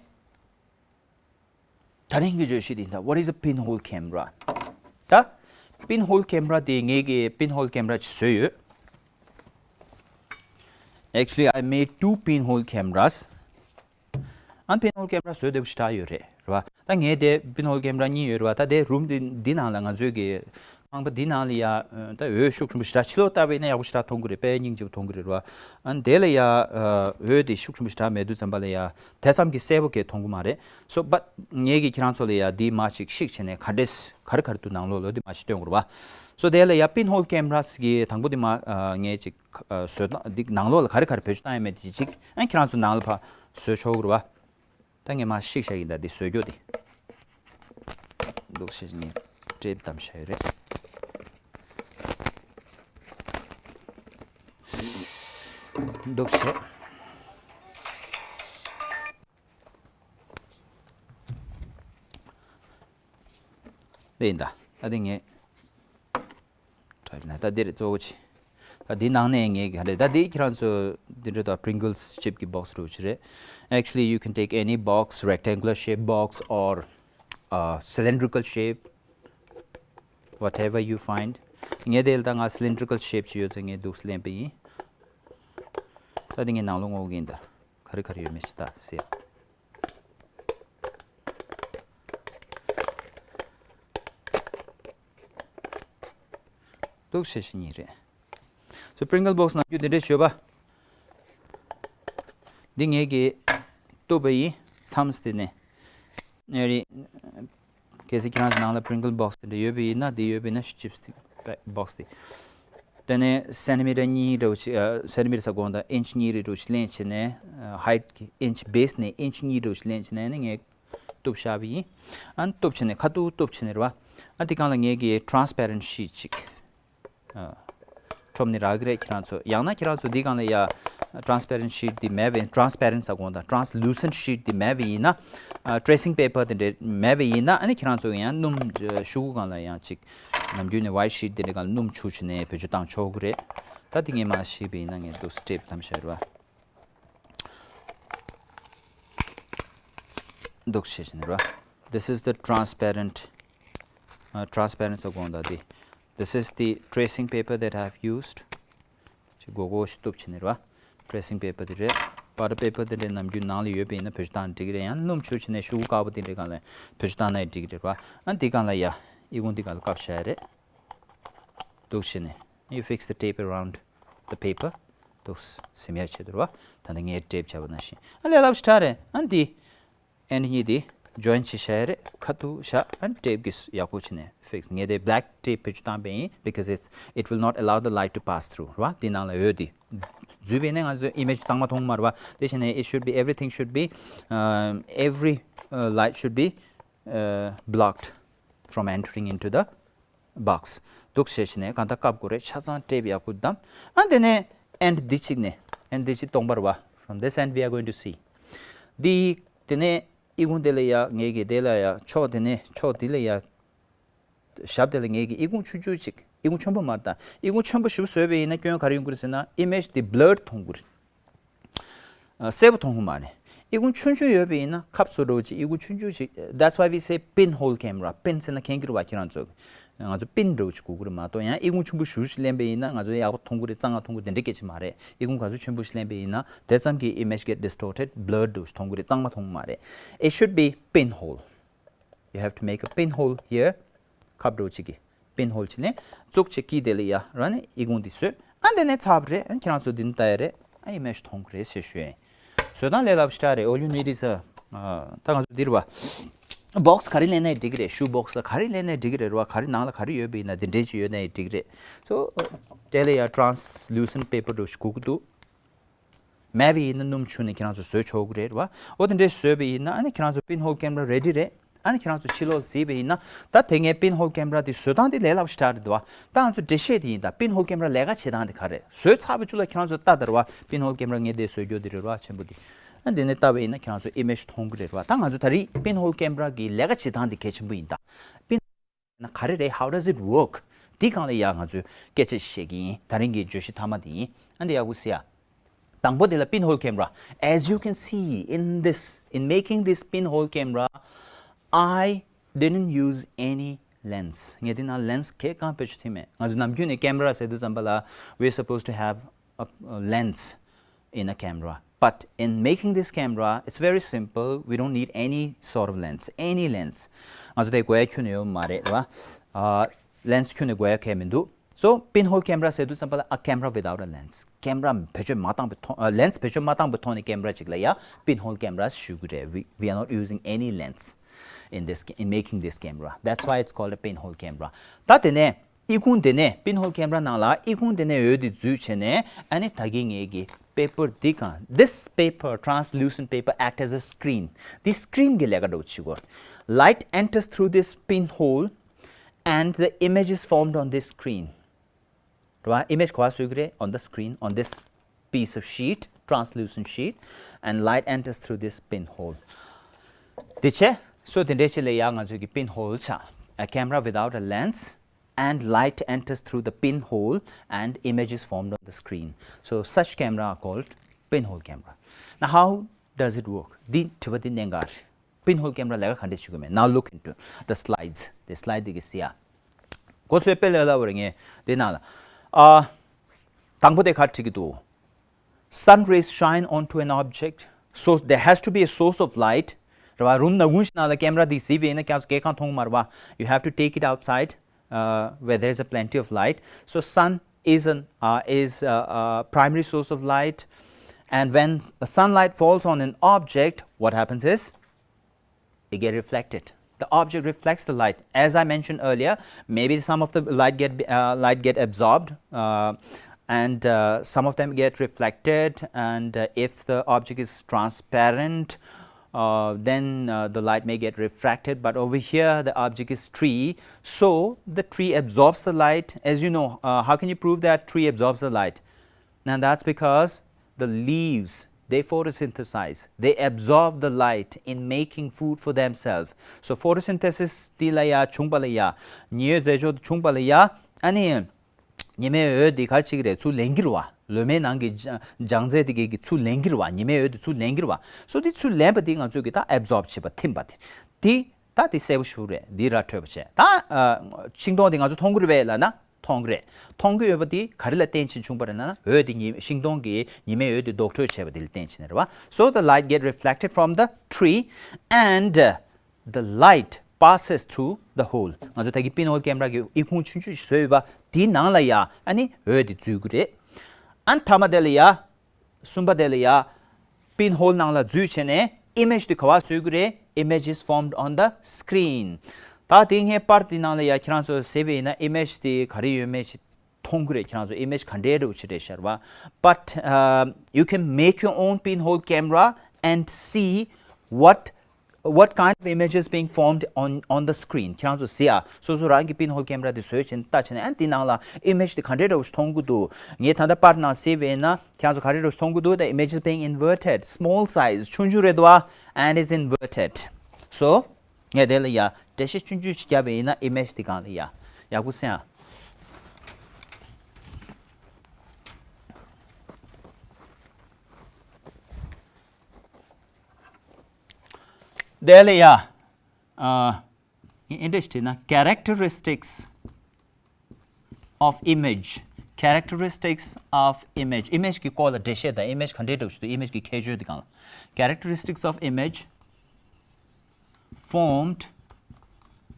ད་རིང་གི་བརྗོད་གཞི་འདི་ཡིན་ད། What is a pinhole camera? ད་pinhole camera དེ་ངས་ཀྱི་pinhole camera ཅིག་བཟོས་ཡོད། Actually, I made two pinhole cameras. ཨ། pinhole camera བཟོས་བསྡད་པ་ཞེ་དྲག་ཡོད་རེད། རེད་བ། ད་ངའི་དེ་pinhole camera གཉིས་ཡོད་རེད་བ། ད་དེ་རུམ་དེ་འདི་ནང་ལ་ང་ཚོའི་གི་ཁང་པ་འདི་ནང་ལ་ཡ་ད་འོད་ཤུགས་ཆེན་པོ་ཞེ་དྲག། ཕྱི་ལོགས་ལྟ་བས་ན་ཡག་པོ་ཞེ་དྲག་མཐོང་གི་རེད། དཔེ་སྙིང་རྗེ་པོ་མཐོང་གི་རེད་རེད་བ། ཨ། དེ་ལ་ཡ་འོད་དེ་ཤུགས་ཆེན་པོ་ཞེ་དྲག་མེད་དུས་ཙམ་པ་ལ་ཡ་དེ་ཙམ་གྱི་གསལ་པོ་གས་མཐོང་གི་མ་རེད། So but ངས་གི་ཁྱེད་རང་ཚོ་ལ་ཡ་འདི་མར་ཅིག་བཤིག་བྱས་ནས་ག་འདྲས་ག་རེ་ག་རེ་འདུག་ནང་ལོགས་ལ་འདི་མར་ཅིག་སྟོན་དགོས་རེད་བ། So དེ་ལ་ཡ་pinhole cameras གི་དང་པོ་འདི་མར་ངས་ཅིག་བཟོས་ན། འདི་ནང་ལོགས་ལ་ག་རེ་ག་རེ་བེད་སྤྱོད་བཏང་ཡོད་མེད་དེ་ཅིག་ཨ་ཁྱེད་རང་ཚོ་ནང་ལ་ཕར་བཟོས་ཆོག་གི་རེད་བ། ད་ངས་མར་བཤིག་བཞག་ཡིན། ད་འདི་བཟོས་རྒྱུ་དེ། འདུག་བྱས། ངས་tape བསྡམས་བཞག་ཡོད་རེད། འདུག་བྱས། འདི་ཡིན་ད། ད་འདི་ངས་try ན་ད་འདི་རེད་གཙོ་བོ་ཆེ། ད་འདི་ནང་ནས་ངས་ག་རེ། ད་འདི་ཁྱེད་རང་ཚོ་འདི་འདྲ་ད་Pringles chip གི་box རུ་ཆེ་རེད། Actually, you can take any box, rectangular shape box or uh, cylindrical shape, whatever you find. ངས་དེ་ལ་ད་ང་cylindrical shape ཅིག་ཡོད་ཚེ་ངས་འདུག་སེ་ལེན་པ་ཡིན། ད་འདི་ངས་ནང་ལོགས་སྔོག་གི་ཡིན་ད། ག་རེ་ག་རེ་ཡོད་མེད་ཅིག་ད་སེ། འདུག་བྱས་བྱས་ཉིད་རེད། So Pringle box ནང་རྒྱུ་འདི་འདྲས་ཞོད་པ། འདི་ངས་ཀྱིས་གཏུབ་པ་ཡིན། མཚམས་དེ་ནས་ཨ་རི། གལ་སྲིད་ཁྱེད་རང་ཚོ་ནང་ལ་Pringle box དེ་འདྲ་ཡོད་པ་ཡིན་ན། འདི་ཡོད་པ་ཡིན་ན་chips དེ་box དེ། དེ་ནས་centimeter གཉིས་འདྲ་བོ་ཅིག་ཨ། centimeter ཟེར་དགོས་འདུག inch གཉིས་རེ་འདྲ་བོ་ཅིག་ལེན་བྱས་ནས། ཨ། height གི་inch base ནས་inch གཉིས་འདྲ་བོ་ཅིག་ལེན་བྱས་ནས་ནི་ངས་གཏུབ་བཞག་པ་ཡིན། ཨ་ནི་གཏུབ་བྱས་ནས་ཁ་ཐུག་གཏུབ་བྱས་ནས་རེད་བ། ཨ། འདི་སྒང་ལ་ངས་ཀྱིས་transparent sheet ཅིག་ཨ། ཁྲོམ་ནས་རག་གི་རེད། ཁྱེད་རང་ཚོ། ཡང་ན་ཁྱེད་རང་ཚོ་འདི་སྒང་ལ་ཡ་transparent sheet འདི་མེད་པ་ཡིན། transparent ཟེར་དགོས་འདུག translucent sheet འདི་མེད་པ་ཡིན་ན། ཨ། tracing paper དེ་འདྲ་མེད་པ་ཡིན་ན། ཨ་ནི་ཁྱེད་རང་ཚོ་ཡང་སྣུམ་ཤོག་གུ་སྒང་ལ་ཡང་ཅིག་ནམ་རྒྱུན་ནས་white sheet དེ་འདྲ་སྒང་ལ་སྣུམ་བྱུགས་བྱས་ནས་བེད་སྤྱོད་བཏང་ཆོག་གི་རེད། ད་འདི་ངས་མར་བཤིག་པ་ཡིན་ན་ངས་འདུག་སེ་tape བསྡམས་བཞག་རེད་བ། འདུག་སེ་བྱས་ནས་རེད་བ། This is the transparent, uh, transparent ཟེར་དགོས་འདུག་འདི། This is the tracing paper that I have used. ཅིག་སྒོར་སྒོར་ཞིག་གཏུབ་བྱས་ནས་རེད་བ། tracing paper དེ་རེད། butter paper དེ་འདྲའི་ནམ་རྒྱུན་ནང་ལ་ཡོད་པ་ཡིན་ན་བེད་སྤྱོད་བཏང་འགྲིག་གི་རེད། ཡང་སྣུམ་བྱུགས་བྱས་ནས་ཤོག་གུ་དཀར་པོ་དེ་འདྲའི་སྒང་ལ་བེད་སྤྱོད་བཏང་ན་ཡང་འགྲིག་གི་རེད་བ། ཨ། འདི་སྒང་ལ་ཡ་ཨི་ཁུང་འདི་སྒང་ལ་བཀབ་བཞག་ཡ་རེད། འདུག་སེ་བྱས་ནས། You fix the tape around the paper. འདུག་སེ་ཟིན་ཡ་ཆེད་དུ་རེད་བ། ད་ནི་ངས་tape བྱས་པ་ནང་བཞིན། ཨ་ལས་སླ་པོ་ཞེ་དྲག་རེད། ཨ་འདི། end གཉིས་འདི་join བྱས་བཞག་ཡ་རེད། ཁ་ཐུག་བཞག་ཨ་ནི་tape གིས་ཡག་པོ་བྱས་ནས་fix། ངས་དེ་black tape བེད་སྤྱོད་བཏང་པ་ཡིན། because it's, it will not allow the light to pass through རེད་བ། འདི་ནང་ལ་འོད་འདི་འཛུལ་བས་ན་ང་ཚོ་image གཙང་མ་མཐོང་གི་མ་རེད་བ། དེ་བྱས་ནས་it should be, everything should be, um, every, uh, light should be, uh, blocked from entering into the box. འདུག་བྱས་བྱས་ནས་གང་ལྟར་བཀབ་དགོས་རེད། ཆ་ཚང་ཊེབ་ཡག་པོ་བསྡམས། ཨ་དེ་ནས་end འདི་གཅིག་ནས། end འདི་གཅིག་སྟོང་པ་རེད་བ། From this end we are going to see འདི། དེ་ནས་ཨི་ཁུང་དེ་ལ་ཡ་ངེད་ཀྱི་དེ་ལ་ཡ་ཕྱོགས་དེ་ནས་ཕྱོགས་དེ་ལ་ཡ། ཞབས་དེ་ལ་ངེད་ཀྱི་ཨི་ཁུང་ཆུང་ཆུང་ཅིག་ཨི་ཁུང་ཆེན་པོ་མ་རེད་ད། ཨི་ཁུང་ཆེན་པོ་ཞིག་བཟོས་པ་ཡིན་ན་སྐྱོན་ག་རེ་ཡོང་གི་རེད་ཟེར་ན་image དེ་blurred མཐོང་གི་རེད། ཨ་གསལ་པོ་མཐོང་གི་མ་རེད། ཨི་ཁུང་ཆུང་ཆུང་ཡོད་པ་ཡིན་ན་ཁབ་བཟོ་འདྲ་བོ་ཅིག་ཨི་ཁུང་ཆུང་ཆུང་ཅིག that's why we say pinhole camera. pin ཟེར་ན་མཁྱེན་གྱི་རེད་བ་ཁྱེད་རང་ཚོ། ང་ཚོ་པིན་འདྲ་བོ་ཅིག་དགོས་ཀྱི་རེད་མ་གཏོགས། ཡང་ཨི་ཁུང་ཆེན་པོ་ཞེ་པོ་ཅིག་ལེན་པ་ཡིན་ན་ང་ཚོ་ཡག་པོ་མཐོང་གི་རེད། གཙང་མ་མཐོང་གི་རེད། དེ་འདྲ་སྐད་ཆ་མ་རེད། ཨི་ཁུང་ག་ཚོད་ཆེན་པོ་ཞིག་ལེན་པ་ཡིན་ན་དེ་ཙམ་གྱིས་image get distorted, blurred འདྲ་བོ་ཅིག་མཐོང་གི་རེད། གཙང་མ་མཐོང་གི་མ་རེད། It should be pinhole. You have to make a pinhole here. ཁབ་འདྲ་བོ་ཅིག་གི་pinhole བྱས་ནས་བཙུགས་བྱས་དཀྱིལ་དེ་ལ་ཡ་ར་ནས་ཨི་ཁུང་འདི་བཟོས། ཨ་འདི་ནས་ཚར་བ་རེད། ཨ་ཁྱེད་རང་ཚོ་འདི་ནས་ལྟ་ཡ་རེད། ཨ་image མཐོང་གི་རེད་ཟེར་ཞུ་ཡ་ཡིན། བཟོ་སྟངས་ལས་སླ་པོ་ཞེ་དྲག་རེད། All you need is a ཨ་ད་ང་ཚོ་འདི་རེད་བ། box ག་རེ་ལེན་ནའི་འགྲིག་གི་རེད། shoe box ག་རེ་ལེན་ནའི་འགྲིག་གི་རེད་རེད་བ། ག་རེ་ནང་ལ་ག་རེ་ཡོད་པ་ཡིན་ན་འདི་འདྲས་ཅིག་ཡོད་ནའི་འགྲིག་གི་རེད། so དེ་ལ་ཡ་translucent paper འདྲ་བོ་ཞིག་དགོས་ཀྱི་འདུག་མེད་པ་ཡིན་ན་སྣུམ་བྱུགས་ནས་ཁྱེད་རང་ཚོ་བཟོས་ཆོག་གི་རེད་བ། འོ་དེ་འདྲས་བཟོས་པ་ཡིན་ན་ཨ་ནི་ཁྱེད་རང་ཚོ་pinhole camera ready རེད། ཨ་ནི་ཁྱེད་རང་ཚོ་ཕྱི་ལོགས་གཟིགས་པ་ཡིན་ན་ད་དེ་སྔའི་pinhole camera དེ་བཟོ་སྟངས་དེ་ལས་སླ་པོ་ཞེ་དྲག་རེད་འདུག་བ། ད་ང་ཚོ་འགྲེལ་བཤད་དེ་ཡིན། ད་pinhole camera ལས་ཀ་བྱེད་སྟངས་དེ་ག་རེད། བཟོས་ཚར་བའི་བཅུ་ལ་ཁྱེད་རང་ཚོ་ལྟ་དར་བ། pinhole camera ངས་དེ་བཟོས་རྒྱུ་དེ་རེད་བ་ཆེན་པོ་དེ། ཨ་འདི་ནས་ལྟ་བ་ཡིན་ན་ཁྱེད་རང་ཚོ་image མཐོང་གི་རེད་བ། ད་ང་ཚོ་ད་རེས་pinhole camera གི་ལས་ཀ་བྱེད་སྟངས་དེ་གལ་ཆེན་པོ་ཡིན་ད། pin ན་ག་རེ་རེད། How does it work? འདི་སྒང་ལ་ཡ་ང་ཚོས་སྐད་ཆ་བཤད་ཀྱི་ཡིན། ད་རིང་གི་བརྗོད་གཞི་མཐའ་མ་དེ་ཡིན། ཨ་འདི་ཡག་པོ་གཟིགས་ཡ། དང་པོ་དེ་ལ་pinhole camera. As you can see in this, in making this pinhole camera, I didn't use any lens. ངས་འདི་ན་lens གང་ཡང་བེད་སྤྱོད་བྱས་མེད། ང་ཚོ་ནམ་རྒྱུན་ནས་camera ཟེར་དུས་ཙམ་པ་ལ we are supposed to have a, a lens in a camera. But in making this camera, it's very simple. We don't need any sort of lens, any lens. ང་ཚོ་དེ་དགོས་ཡ་ཁྱོན་ནས་ཡོད་མ་རེད་བ། ཨ་lens ཁྱོན་ནས་དགོས་ཡ་གང་ཡང་མི་འདུག So pinhole camera ཟེར་དུས་ཙམ་པ་ལ་a camera without a lens. camera བེད་སྤྱོད་མ་བཏང་བའི་ཐོག་ཨ་lens བེད་སྤྱོད་མ་བཏང་བའི་ཐོག་ནས་camera ཅིག་ལ་ཡ་pinhole camera ཞུ་གི་རེད། We, we are not using any lens in this, in making this camera. That's why it's called a pinhole camera. ད་དེ་ནས་ཨི་ཁུང་དེ་ནས་pinhole camera ནང་ལ་ཨི་ཁུང་དེ་ནས་འོད་དེ་འཛུལ་བྱས་ནས་ཨ་ནི་ད་གིན་ངེད་ཀྱི་paper འདི་གང་། This paper, translucent paper, act as a screen. འདི་screen གི་ལས་ཀ་འདྲ་བོ་བྱེད་ཀྱི་ཡོད། Light enters through this pinhole and the image is formed on this screen. རེད་བ། image ག་པར་བཟོས་ཀྱི་རེད། On the screen, on this piece of sheet, translucent sheet, and light enters through this pinhole. དེ་བྱས། so དེ་འདྲའི་ཅིག་ལ་ཡ་ང་ཚོས་ཀྱི་pinhole ཆགས། A camera without a lens and light enters through the pinhole and image is formed on the screen. So such camera are called pinhole camera. Now how does it work? འདི་དྲི་བ་འདི་གནད་འགག་རེད། pinhole camera ལས་ཀ་ག་འདྲས་བྱེད་དགོས་མེད། Now look into the slides. དེ་slide འདི་གི་གཟིགས་ཡ། འགོ་ཚུགས་དཔེ་ལས་སླ་པོ་རེད། ངས་འདི་ནང་ལ་ཨ་དང་པོ་དེ་ག་རེ་བྲིས་ཀྱི་འདུག Sun rays shine onto an object. So there has to be a source of light. རེད་བ། རུམ་ནག་ཁུང་ཞིག་ནང་ལ་camera འདི་གཟིགས་པ་ཡིན་ན་ཀྱང་སྐད་གང་མཐོང་གི་མ་རེད་བ། You have to take it outside, uh, where there is a plenty of light. So sun is an, uh, is a primary source of light. And when sunlight falls on an object, what happens is it get reflected. The object reflects the light. As I mentioned earlier, maybe some of the light get, uh, light get absorbed, uh, and, uh, some of them get reflected. And, uh, if the object is transparent, uh, then, uh, the light may get refracted. But over here, the object is tree, so the tree absorbs the light. As you know, uh, how can you prove that tree absorbs the light? Now that's because the leaves, they photosynthesize, they absorb the light in making food for themselves. So photosynthesis དེ་ལ་ཡ་བྱུང་བ་ལ་ཡ། ཉི་འོད་རྫས་སྦྱོར་བྱུང་བ་ལ་ཡ། ཨ་ནི་ཉི་མའི་འོད་དེ་ག་ཅིག་རེད། ཚུར་ལེན་གྱི་རེད་བ། ལོ་མའི་ནང་གི་ལྗང་ལྗང་རྫས་དེ་གའི་གི་ཚུར་ལེན་གྱི་རེད་བ། ཉི་མའི་འོད་དེ་ཚུར་ལེན་གྱི་རེད་བ། so དེ་ཚུར་ལེན་པ་དེ་ང་ཚོས་ཀྱི་ད་absorb བྱེད་པ་ཐིམ་པ་དེ། དེ་ད་དེ་གསལ་པོ་ཞིག་རེད། འདི་ར་འཕྲོད་པ་བྱས། ད་ཨ་ཤིང་སྡོང་དེ་ང་ཚོ་མཐོང་གི་རེད་པས་ལབ་ན་མཐོང་གི་རེད། མཐོང་གི་ཡོད་པ་དེ་ག་རེ་ལ་བརྟེན་བྱས་བྱུང་བ་རེད་ན། འོད་དེ་ཉི་ཤིང་སྡོང་གི་ཉི་མའི་འོད་དེ་ལྡོག་འཕྲོད་བྱས་པ་དེ་ལ་བརྟེན་བྱས་ནས་རེད་བ། So the light get reflected from the tree and, uh, the light passes through the hole. ང་ཚོ་ད་གིན་pinhole camera གི་ཨི་ཁུང་ཆུང་ཆུང་ཞིག་བཟོས་ཡོད་པ་དེའི་ནང་ལ་ཡ་ཨ་ནི་འོད་དེ་འཛུལ་གི་རེད། ཨ་ནི་མཐའ་མ་དེ་ལ་ཡ། གསུམ་པ་དེ་ལ་ཡ། pinhole ནང་ལ་འཛུལ་བྱས་ནས་image དེ་ག་པར་བཟོ་གི་རེད། Image is formed on the screen. ད་དེ་ངས་པར་དེ་ནང་ལ་ཡ་ཁྱེད་རང་ཚོ་གཟིགས་པ་ཡིན་ན་image དེ་ག་རེ་ཡོད་མེད་ཅིག་མཐོང་གི་རེད། ཁྱེད་རང་ཚོ་image ག་འདྲའི་འདྲ་བོ་ཅིག་རེད་ཤར་བ། But, um, you can make your own pinhole camera and see what What kind of image is being formed on, on the screen? ཁྱེད་རང་ཚོ་གཟིགས་ཨ། སོ་སོ་རང་གི་pinhole camera དེ་བཟོས་བྱས་ནས་ལྟ་བྱས་ནས། ཨ་འདི་ནང་ལ་image དེ་ག་འདྲའི་འདྲ་བོ་ཞིག་མཐོང་གི་འདུག་ངས་ད་ལྟ་པར་ནང་གཟིགས་པ་ཡིན་ན་ཁྱེད་རང་ཚོ་ག་འདྲའི་འདྲ་བོ་ཞིག་མཐོང་གི་འདུག The image is being inverted, small size, ཆུང་ཆུང་རེད་འདུག་ཨ། And is inverted. So ངས་དེ་ལ་ཡ་འགྲེལ་བཤད་ཆུང་ཆུང་ཞིག་བརྒྱབ་པ་ཡིན་ན་image དེ་སྒང་ལ་ཡ་ཡག་པོ་གསན་ཨ། དེ་ལ་ཡ། ཨ། ངས་འདི་འདྲ་ཞིག་བྲིས་ན། Characteristics of image. Characteristics of image. Image གི་སྐོར་ལ་འགྲེལ་བཤད་དང་image ག་འདྲའི་འདྲ་བོ་ཞིག་འདུག image གི་ཁྱད་ཆོས་དེ་སྒང་ལ། Characteristics of image formed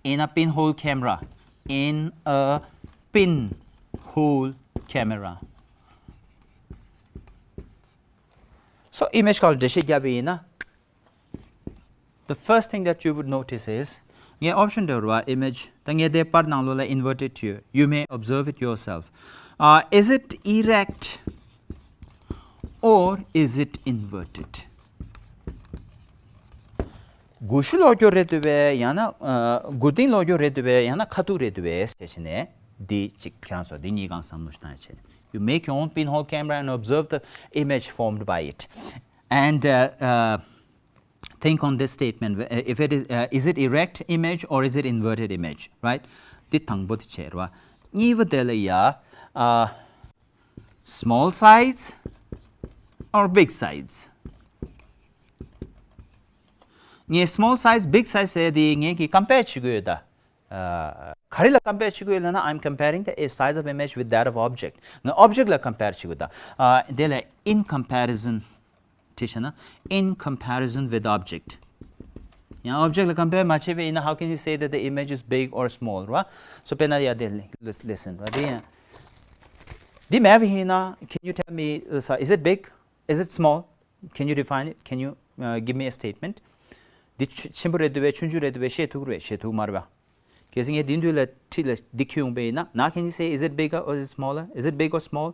in a pinhole camera. In a pinhole camera. So image སྐོར་ལ་འགྲེལ་བཤད་བརྒྱབ་པ་ཡིན་ན། The first thing that you would notice is, ངས་option དེ་རུ་བ་image ད་ངས་དེ་པར་ནང་ལོགས་ལ་inverted to you. You may observe it yourself. Uh, is it erect or is it inverted? གུ་ཤུ་ལོག་རྒྱུ་རེད་འདུག་པས། ཡང་ན་ཨ་གུ་ཏིང་ལོག་རྒྱུ་རེད་འདུག་པས། ཡང་ན་ཁ་ཐུག་རེད་འདུག་པས་ཟེར་བྱས་ནས། འདི་གཅིག་ཁྱེད་རང་ཚོ་འདི་གཉིས་སྒང་བསམ་བློ་བཏང་བྱས། You make your own pinhole camera and observe the image formed by it. And uh, uh, think on this statement. If it is, uh, is it erect image or is it inverted image, right? འདི་དང་པོ་དེ་བྱས་ར། གཉིས་པ་དེ་ལ་ཡ། Uh, small size or big size? ངས་small size, big size ཟེར་དེ་ངས་ཀྱི་compare བྱེད་དགོས་ད། ཨ། ག་རེ་ལ་compare བྱེད་དགོས་ལབ་ན། I'm comparing the size of image with that of object. ངས་object ལ་compare བྱེད་དགོས་ད། ཨ། དེ་ལ་in comparison བྲིས་བྱས་ན། In comparison with object. ཡང་object ལ་compare མ་བྱས་པ་ཡིན་ན། How can you say that the image is big or small, right? So དཔེར་ན་ཡ་དེ་listen, right? དེ་ཡང་འདི་མེད་པ་ཡིན་ན། Can you tell me, uh, so is it big? Is it small? Can you define it? Can you, uh, give me a statement? འདི་ཆེན་པོ་རེད་འདུག་པས། ཆུང་ཆུང་རེད་འདུག་པས། བཤད་ཐུབ་ཀྱི་རེད། བཤད་ཐུབ་ཀྱི་མ་རེད་པ། གལ་སྲིད་ངས་འདི་མདུན་ལ་ཁྲིད་ལ་འདི་འཁྱེར་ཡོང་པ་ཡིན་ན། Now can you say, is it bigger or is it smaller? Is it big or small?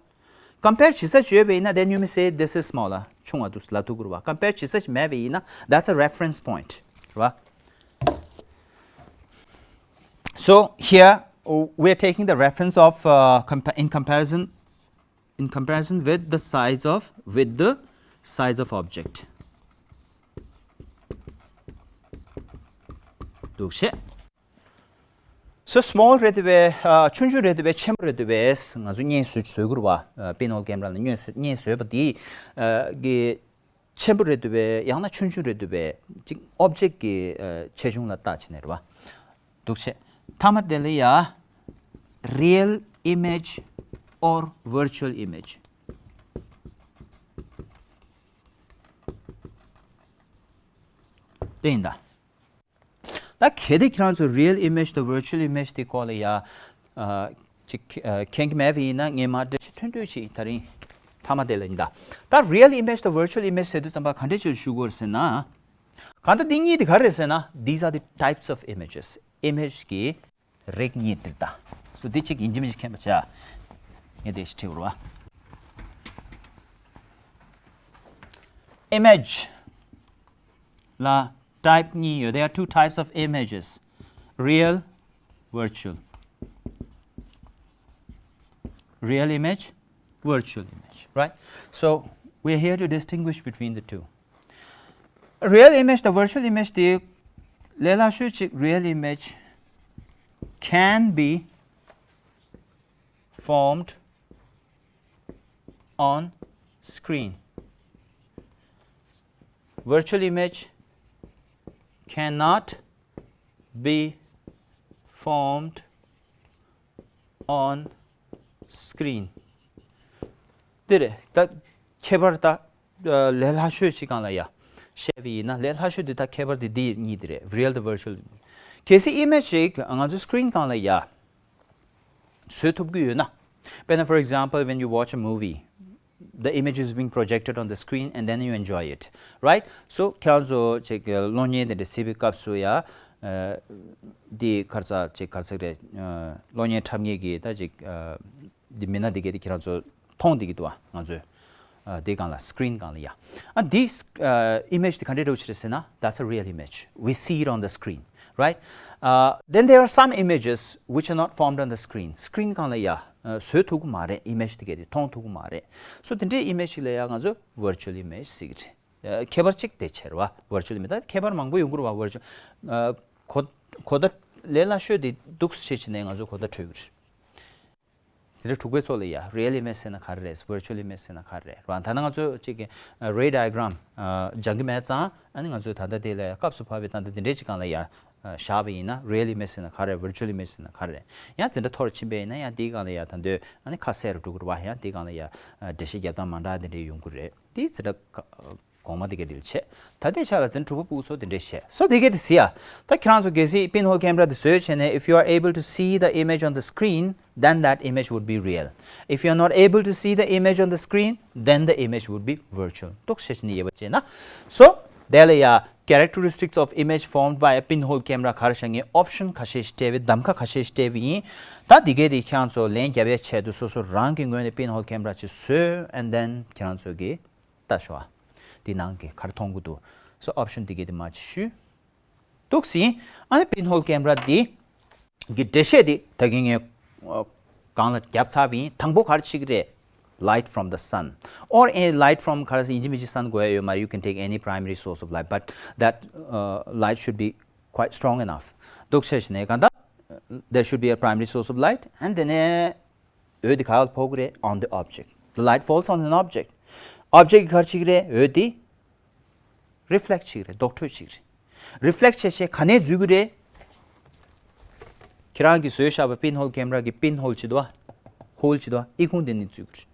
Compare བྱེད་ས་ཅིག་ཡོད་པ་ཡིན་ན། Then you may say, this is smaller. ཆུང་བ་འདུག་ལབ་ཐུབ་ཀྱི་རེད་པ། Compare བྱེད་ས་ཅིག་མེད་པ་ཡིན་ན། That's a reference point, རེད་པ། So here, uh, we are taking the reference of, uh, compa- in comparison, in comparison with the size of, with the size of object. འདུག་བྱས། So small རེད་འདུག་པས། ཨ། ཆུང་ཆུང་རེད་འདུག་པས། ཆེན་པོ་རེད་འདུག་པས། ང་ཚོ་བརྙན་བཟོ་བཟོ་དགོས་རེད་པ། ཨ། pinhole camera ལ་བརྙན་བཟོ་བརྙན་བཟོས་པ་དེ། ཨ། གི་ཆེན་པོ་རེད་འདུག་པས། ཡང་ན་ཆུང་ཆུང་རེད་འདུག་པས། ཅིག་object གི་ཨ་ཆེ་ཆུང་ལ་བལྟས་བྱས་ནས་རེད་པ། འདུག་བྱས། མཐའ་མ་དེ་ལ་ཡ། Real image or virtual image? དེ་ཡིན་ད། ད་གལ་ཏེ་ཁྱེད་རང་ཚོ་real image དང་virtual image དེ་སྐོར་ལ་ཡ། ཨ། ཅིག་ཨ། མཁྱེན་གྱི་མེད་པ་ཡིན་ན། ངས་མར་འགྲེལ་བཤད་ཐུང་ཐུང་ཅིག་དེ་རིང་མཐའ་མ་དེ་ལ་ཡིན་ད། ད་real image དང་virtual image ཟེར་དུས་ཙམ་པ་ག་འདྲ་ཅིག་ཞུ་དགོས་རེད་ཟེར་ན། གང་ལྟར་འདི་གཉིས་དེ་ག་རེ་རེད་ཟེར་ན། These are the types of images. Image གི་རིགས་གཉིས་དེ་རེད་ད། So འདི་གཅིག་ཡིན་གཅིག་མིན་གཅིག་མཁྱེན་པ་བྱ། ངས་དེ་ཞིག་བྲིས་པ་རེད་པ། Image ལ་type གཉིས་ཡོད། There are two types of images. Real, virtual. Real image, virtual image, right? So we are here to distinguish between the two. Real image དང་virtual image དེ་ལས་སླ་ཤོས་ཅིག real image can be formed on screen. Virtual image cannot be formed on screen. དེ་རེད་ད། ཁྱད་པར་ད། ལས་སླ་ཤོས་ཅིག་སྒང་ལ་ཡ་བཤད་པ་ཡིན་ན། ལས་སླ་ཤོས་དེ་ད་ཁྱད་པར་དེ་འདི་གཉིས་དེ་རེད། Real དང་virtual. གལ་སྲིད་image ཅིག་ང་ཚོ་screen སྒང་ལ་ཡ་བཟོ་ཐུབ་ཀྱི་ཡོད་ན། དཔེར་ན། For example, when you watch a movie, the image is being projected on the screen and then you enjoy it, right? So ཁྱེད་རང་ཚོ་ཅིག་གློག་བརྙན་དེ་འདྲ་གཟིགས་པའི་སྐབས་སུ་ཡ། ཨ། འདི་ག་རེ་ཟེར་ཅིག་ག་རེ་ཟེར་རེད། ཨ། གློག་བརྙན་འཁྲབ་མཁན་གྱིས་ད་ཅིག་ཨ། འདི་མི་སྣ་འདི་གས་དེ་ཁྱེད་རང་ཚོ་མཐོང་བསྡད་ཀྱི་འདུག་པ། ང་ཚོས། ཨ་དེ་སྒང་ལ་screen སྒང་ལ་ཡ། ཨ་འདི་ཨ་image དེ་ག་འདྲས་འདྲ་བོ་ཅིག་རེད་ཟེར་ན། That's a real image. We see it on the screen, right? Uh, then there are some images which are not formed on the screen. Screen སྒང་ལ་ཡ་ཨ་བཟོས་ཐུབ་ཀྱི་མ་རེད། Image དེ་གས་དེ་མཐོང་ཐུབ་ཀྱི་མ་རེད། So དེ་འདྲའི་image ཞིག་ལ་ཡ་ང་ཚོ་virtual image ཟེར་གྱི་རེད། ཨ་ཁྱད་པར་གཅིག་དེ་བྱས་རེད་བ། Virtual image ད་ཁྱད་པར་མང་པོ་ཡོང་གི་རེད་བ། Virtual ཨ་གོ་གོ་བརྡ་ལས་སླ་ཤོས་དེ་འདུག་སེ་བྱས་བྱས་ནས་ང་ཚོ་གོ་བརྡ་འཕྲོད་ཀྱི་རེད། འཛིན་གྲྭ་དྲུག་པའི་ཚོ་ལ་ཡ་real image ཟེར་ན་ག་རེ་རེད། Virtual image ཟེར་ན་ག་རེ་རེད་བ། ད་ནི་ང་ཚོས་གཅིག་གི་ray diagram ཨ་སྦྱང་གི་མེད་ཙང་། ཨ་ནི་ང་ཚོས་ད་ལྟ་དེ་ལ་སྐབས་སུ་བབས་པའི་ད་ལྟ་དེ་འདྲའི་ཅིག་སྒང་ལ་ཡ་ཨ་བཞག་པ་ཡིན་ན། Real image ཟེར་ན་ག་རེ། Virtual image ཟེར་ན་ག་རེ། ཡང་འཛིན་གྲྭ་མཐོ་རུ་ཕྱིན་པ་ཡིན་ན་ཡང་དེའི་སྒང་ལ་ཡ་ད་དུང་ཨ་ནི་ཁ་གསལ་རུ་འགྲོ་གི་རེད་བ། ཡང་དེའི་སྒང་ལ་ཡ་ཨ་འགྲེལ་བཤད་རྒྱབ་སྟངས་མ་འདྲ་དེ་འདྲའི་ཡོང་གི་རེད། དེ་འཛིན་གྲྭ་གོང་མ་དེ་གས་དེ་ལ་བྱས། ད་ལྟའི་ཆ་ལ་འཛིན་གྲྭ་དྲུག་པ་ཕྲུ་གུ་ཚོ་དེ་འདྲས་བྱས། So དེ་གས་དེ་གཟིགས་ཨ། ད་ཁྱེད་རང་ཚོ་གལ་སྲིད་pinhole camera དེ་བཟོས་བྱས་ནས། If you are able to see the image on the screen, then that image would be real. If you are not able to see the image on the screen, then the image would be virtual. འདུག་སེ་བྱས་ནས་ཡོད་པ་བྱས་ན། So དེ་ལ་ཡ་characteristics of image formed by a pinhole camera ག་རེ་བྱ། ངས་option ཁ་ཤས་ཤིག་སྤྲད་པའི། གདམ་ཁ་ཁ་ཤས་ཤིག་སྤྲད་པ་ཡིན། ད་དེ་གས་དེ་ཁྱེད་རང་ཚོ་ལན་རྒྱབ་ཡའི་ཆེད་དུ་སོ་སོ་རང་གི་ངོས་ནས་pinhole camera ཅིག་བཟོས། And then ཁྱེད་རང་ཚོ་གིས་ལྟ་ཤོག་ཨ། འདི་ནང་གི་ག་རེ་མཐོང་གི་འདུག So option འདི་གས་དེ་མར་ཅིག་བཤུས། འདུག་སེ་ཡིན། ཨ་ནི་pinhole camera འདི་གི་འགྲེལ་བཤད་འདི་ད་གིན་ངས་ཨ་སྒང་ལ་རྒྱབ་ཚར་བ་ཡིན། དང་པོ་ག་རེ་བྱེད་ཀྱི་རེད། Light from the sun or any light from ག་རེ་ཡིན་གཅིག་མིན་གཅིག་sun དགོས་ཡ་ཡོད་མ་རེད། You can take any primary source of light, but that uh, light should be quite strong enough. འདུག་སེ་བྱས་ནས་གང་ལྟར་there should be a primary source of light, and then འོད་འདི་ག་པར་ཕོག་གི་རེད། On the object. The light falls on an object. Object གི་ག་རེ་བྱེད་ཀྱི་རེད། འོད་འདི་reflect བྱེད་ཀྱི་རེད། ལྡོག་འཕྲོས་བྱེད་ཀྱི་རེད། Reflect བྱས་བྱས་ག་ནས་འཛུལ་གྱི་རེད། ཁྱེད་རང་གིས་བཟོས་བཞག་པའི་pinhole camera གི་pinhole ཅིག་འདུག་བ། Hole ཅིག་འདུག་བ། ཨི་ཁུང་དེ་ནས་འཛུལ་གྱི་རེད།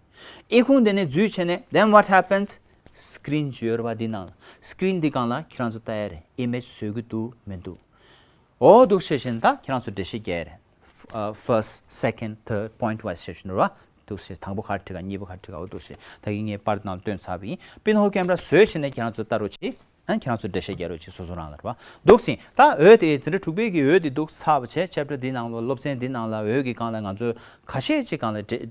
ཨི་ཁུང་དེ་ནས་འཛུལ་བྱས་ནས། Then what happens? Screen ཅིག་ཡོད་རེད་བ། འདི་ནང་ལ་screen འདི་སྒང་ལ་ཁྱེད་རང་ཚོ་ལྟ་ཡ་རེད། Image བཟོ་གི་འདུག་མི་འདུག་འོ་འདུག་སེ་བྱས་ནས་ད་ཁྱེད་རང་ཚོ་འགྲེལ་བཤད་རྒྱག་ཡ་རེད། ཨ་first, second, third, point wise བྱས་བྱས་ནས་རེད་བ། འདུག་སེ་དང་པོ་ག་རེ་བྲིས་ག་གཉིས་པ་ག་རེ་བྲིས་ག་འོ་འདུག་སེ་ད་གིན་ངས་པར་ནང་ལ་སྟོན་ཚར་བ་ཡིན། Pinhole camera བཟོས་བྱས་ནས་ཁྱེད་རང་ཚོ་ལྟ་རོགས་གྱིས། ཨ་ཁྱེད་རང་ཚོ་འགྲེལ་བཤད་རྒྱག་རོགས་གྱིས། སོ་སོ་རང་ལ་རེད་བ། འདུག་སེ་ད་འོད་དེ་འཛིན་གྲྭ་དྲུག་པའི་གི་འོད་དེ་འདུག་ཚར་བ་བྱས། Chapter འདི་ནང་ལ་སློབ་ཚན་འདི་ནང་ལ་འོད་ཀྱི་སྒང་ལ་ང་ཚོས་ཁ་ཤས་ཅིག་སྒང་ལ་འགྲེལ་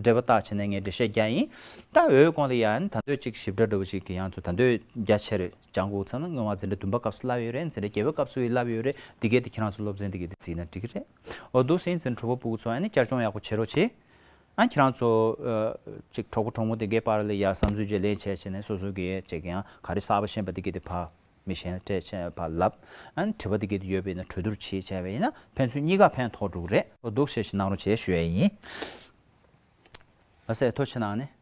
འགྲེལ་པ་བཏགས་བྱས་ནས་ངས་འགྲེལ་བཤད་རྒྱག་ཡིན། ད་འོད་སྐོར་ལ་ཡང་ད་འདོད་ཅིག་ཞིབ་ཕྲ་འདྲ་བོ་ཞིག་གི་ཡང་ཚོ་ད་འདོད་རྒྱ་ཆེར་སྦྱང་དགོས་ཙམ་ན། སྔོན་མ་འཛིན་གྲྭ་བདུན་པ་སྐབས་སུ་བསླབས་ཡོད་རེད། འཛིན་གྲྭ་བརྒྱད་པའི་སྐབས་སུ་ཡི་བསླབས་ཡོད་རེད། འདི་གས་དེ་ཁྱེད་རང་ཚོ་སློབ་ཚན་འདི་གས་དེ་གཟིགས་ན་འགྲིག་གི་རེད། འོ་འདུག་སེ་འཛིན་གྲྭ་དྲུག་པ་ཕྲུ་གུ་ཚོ་ཨ་ནི་བསྐྱར་སྦྱོང་ཡག་པོ་བྱེད་རོགས་བྱེད། ཨ་ཁྱེད་རང་ཚོ་ཨ་ཅིག་གྲོགས་པོ་གྲོགས་མོ་དེ་གས་བར་ལ་ཡ་བསམ་ཚུལ་བརྗེ་ལེན་བྱས་བྱས་ནས་སོ་སོ་གི་ཅིག་ཡང་ག་རེ་གསར་པ་ཤེས་པ་དེ་གས་དེ་ཕར་མི་གཞན་ལ་སྤྲད་བྱས་ཕར་ལབ། ཨ་ནི་དྲི་བ་དེ་གས་དེ་ཡོད་པ་ཡིན་ན་གྲོས་བསྡུར་བྱེད་བྱས་པ་ཡིན་ན་ཕན་ཚུན་གཉིས་ཀ་ཕན་ཐོགས་འགྲོ་གི་རེད། འོ་འདུག་སེ་ཞིག་གནང་རོགས་བྱེད་ཞུ་ཡ་ཡིན། ལགས་སེ། ཐུགས་རྗེ་གནང་ནས།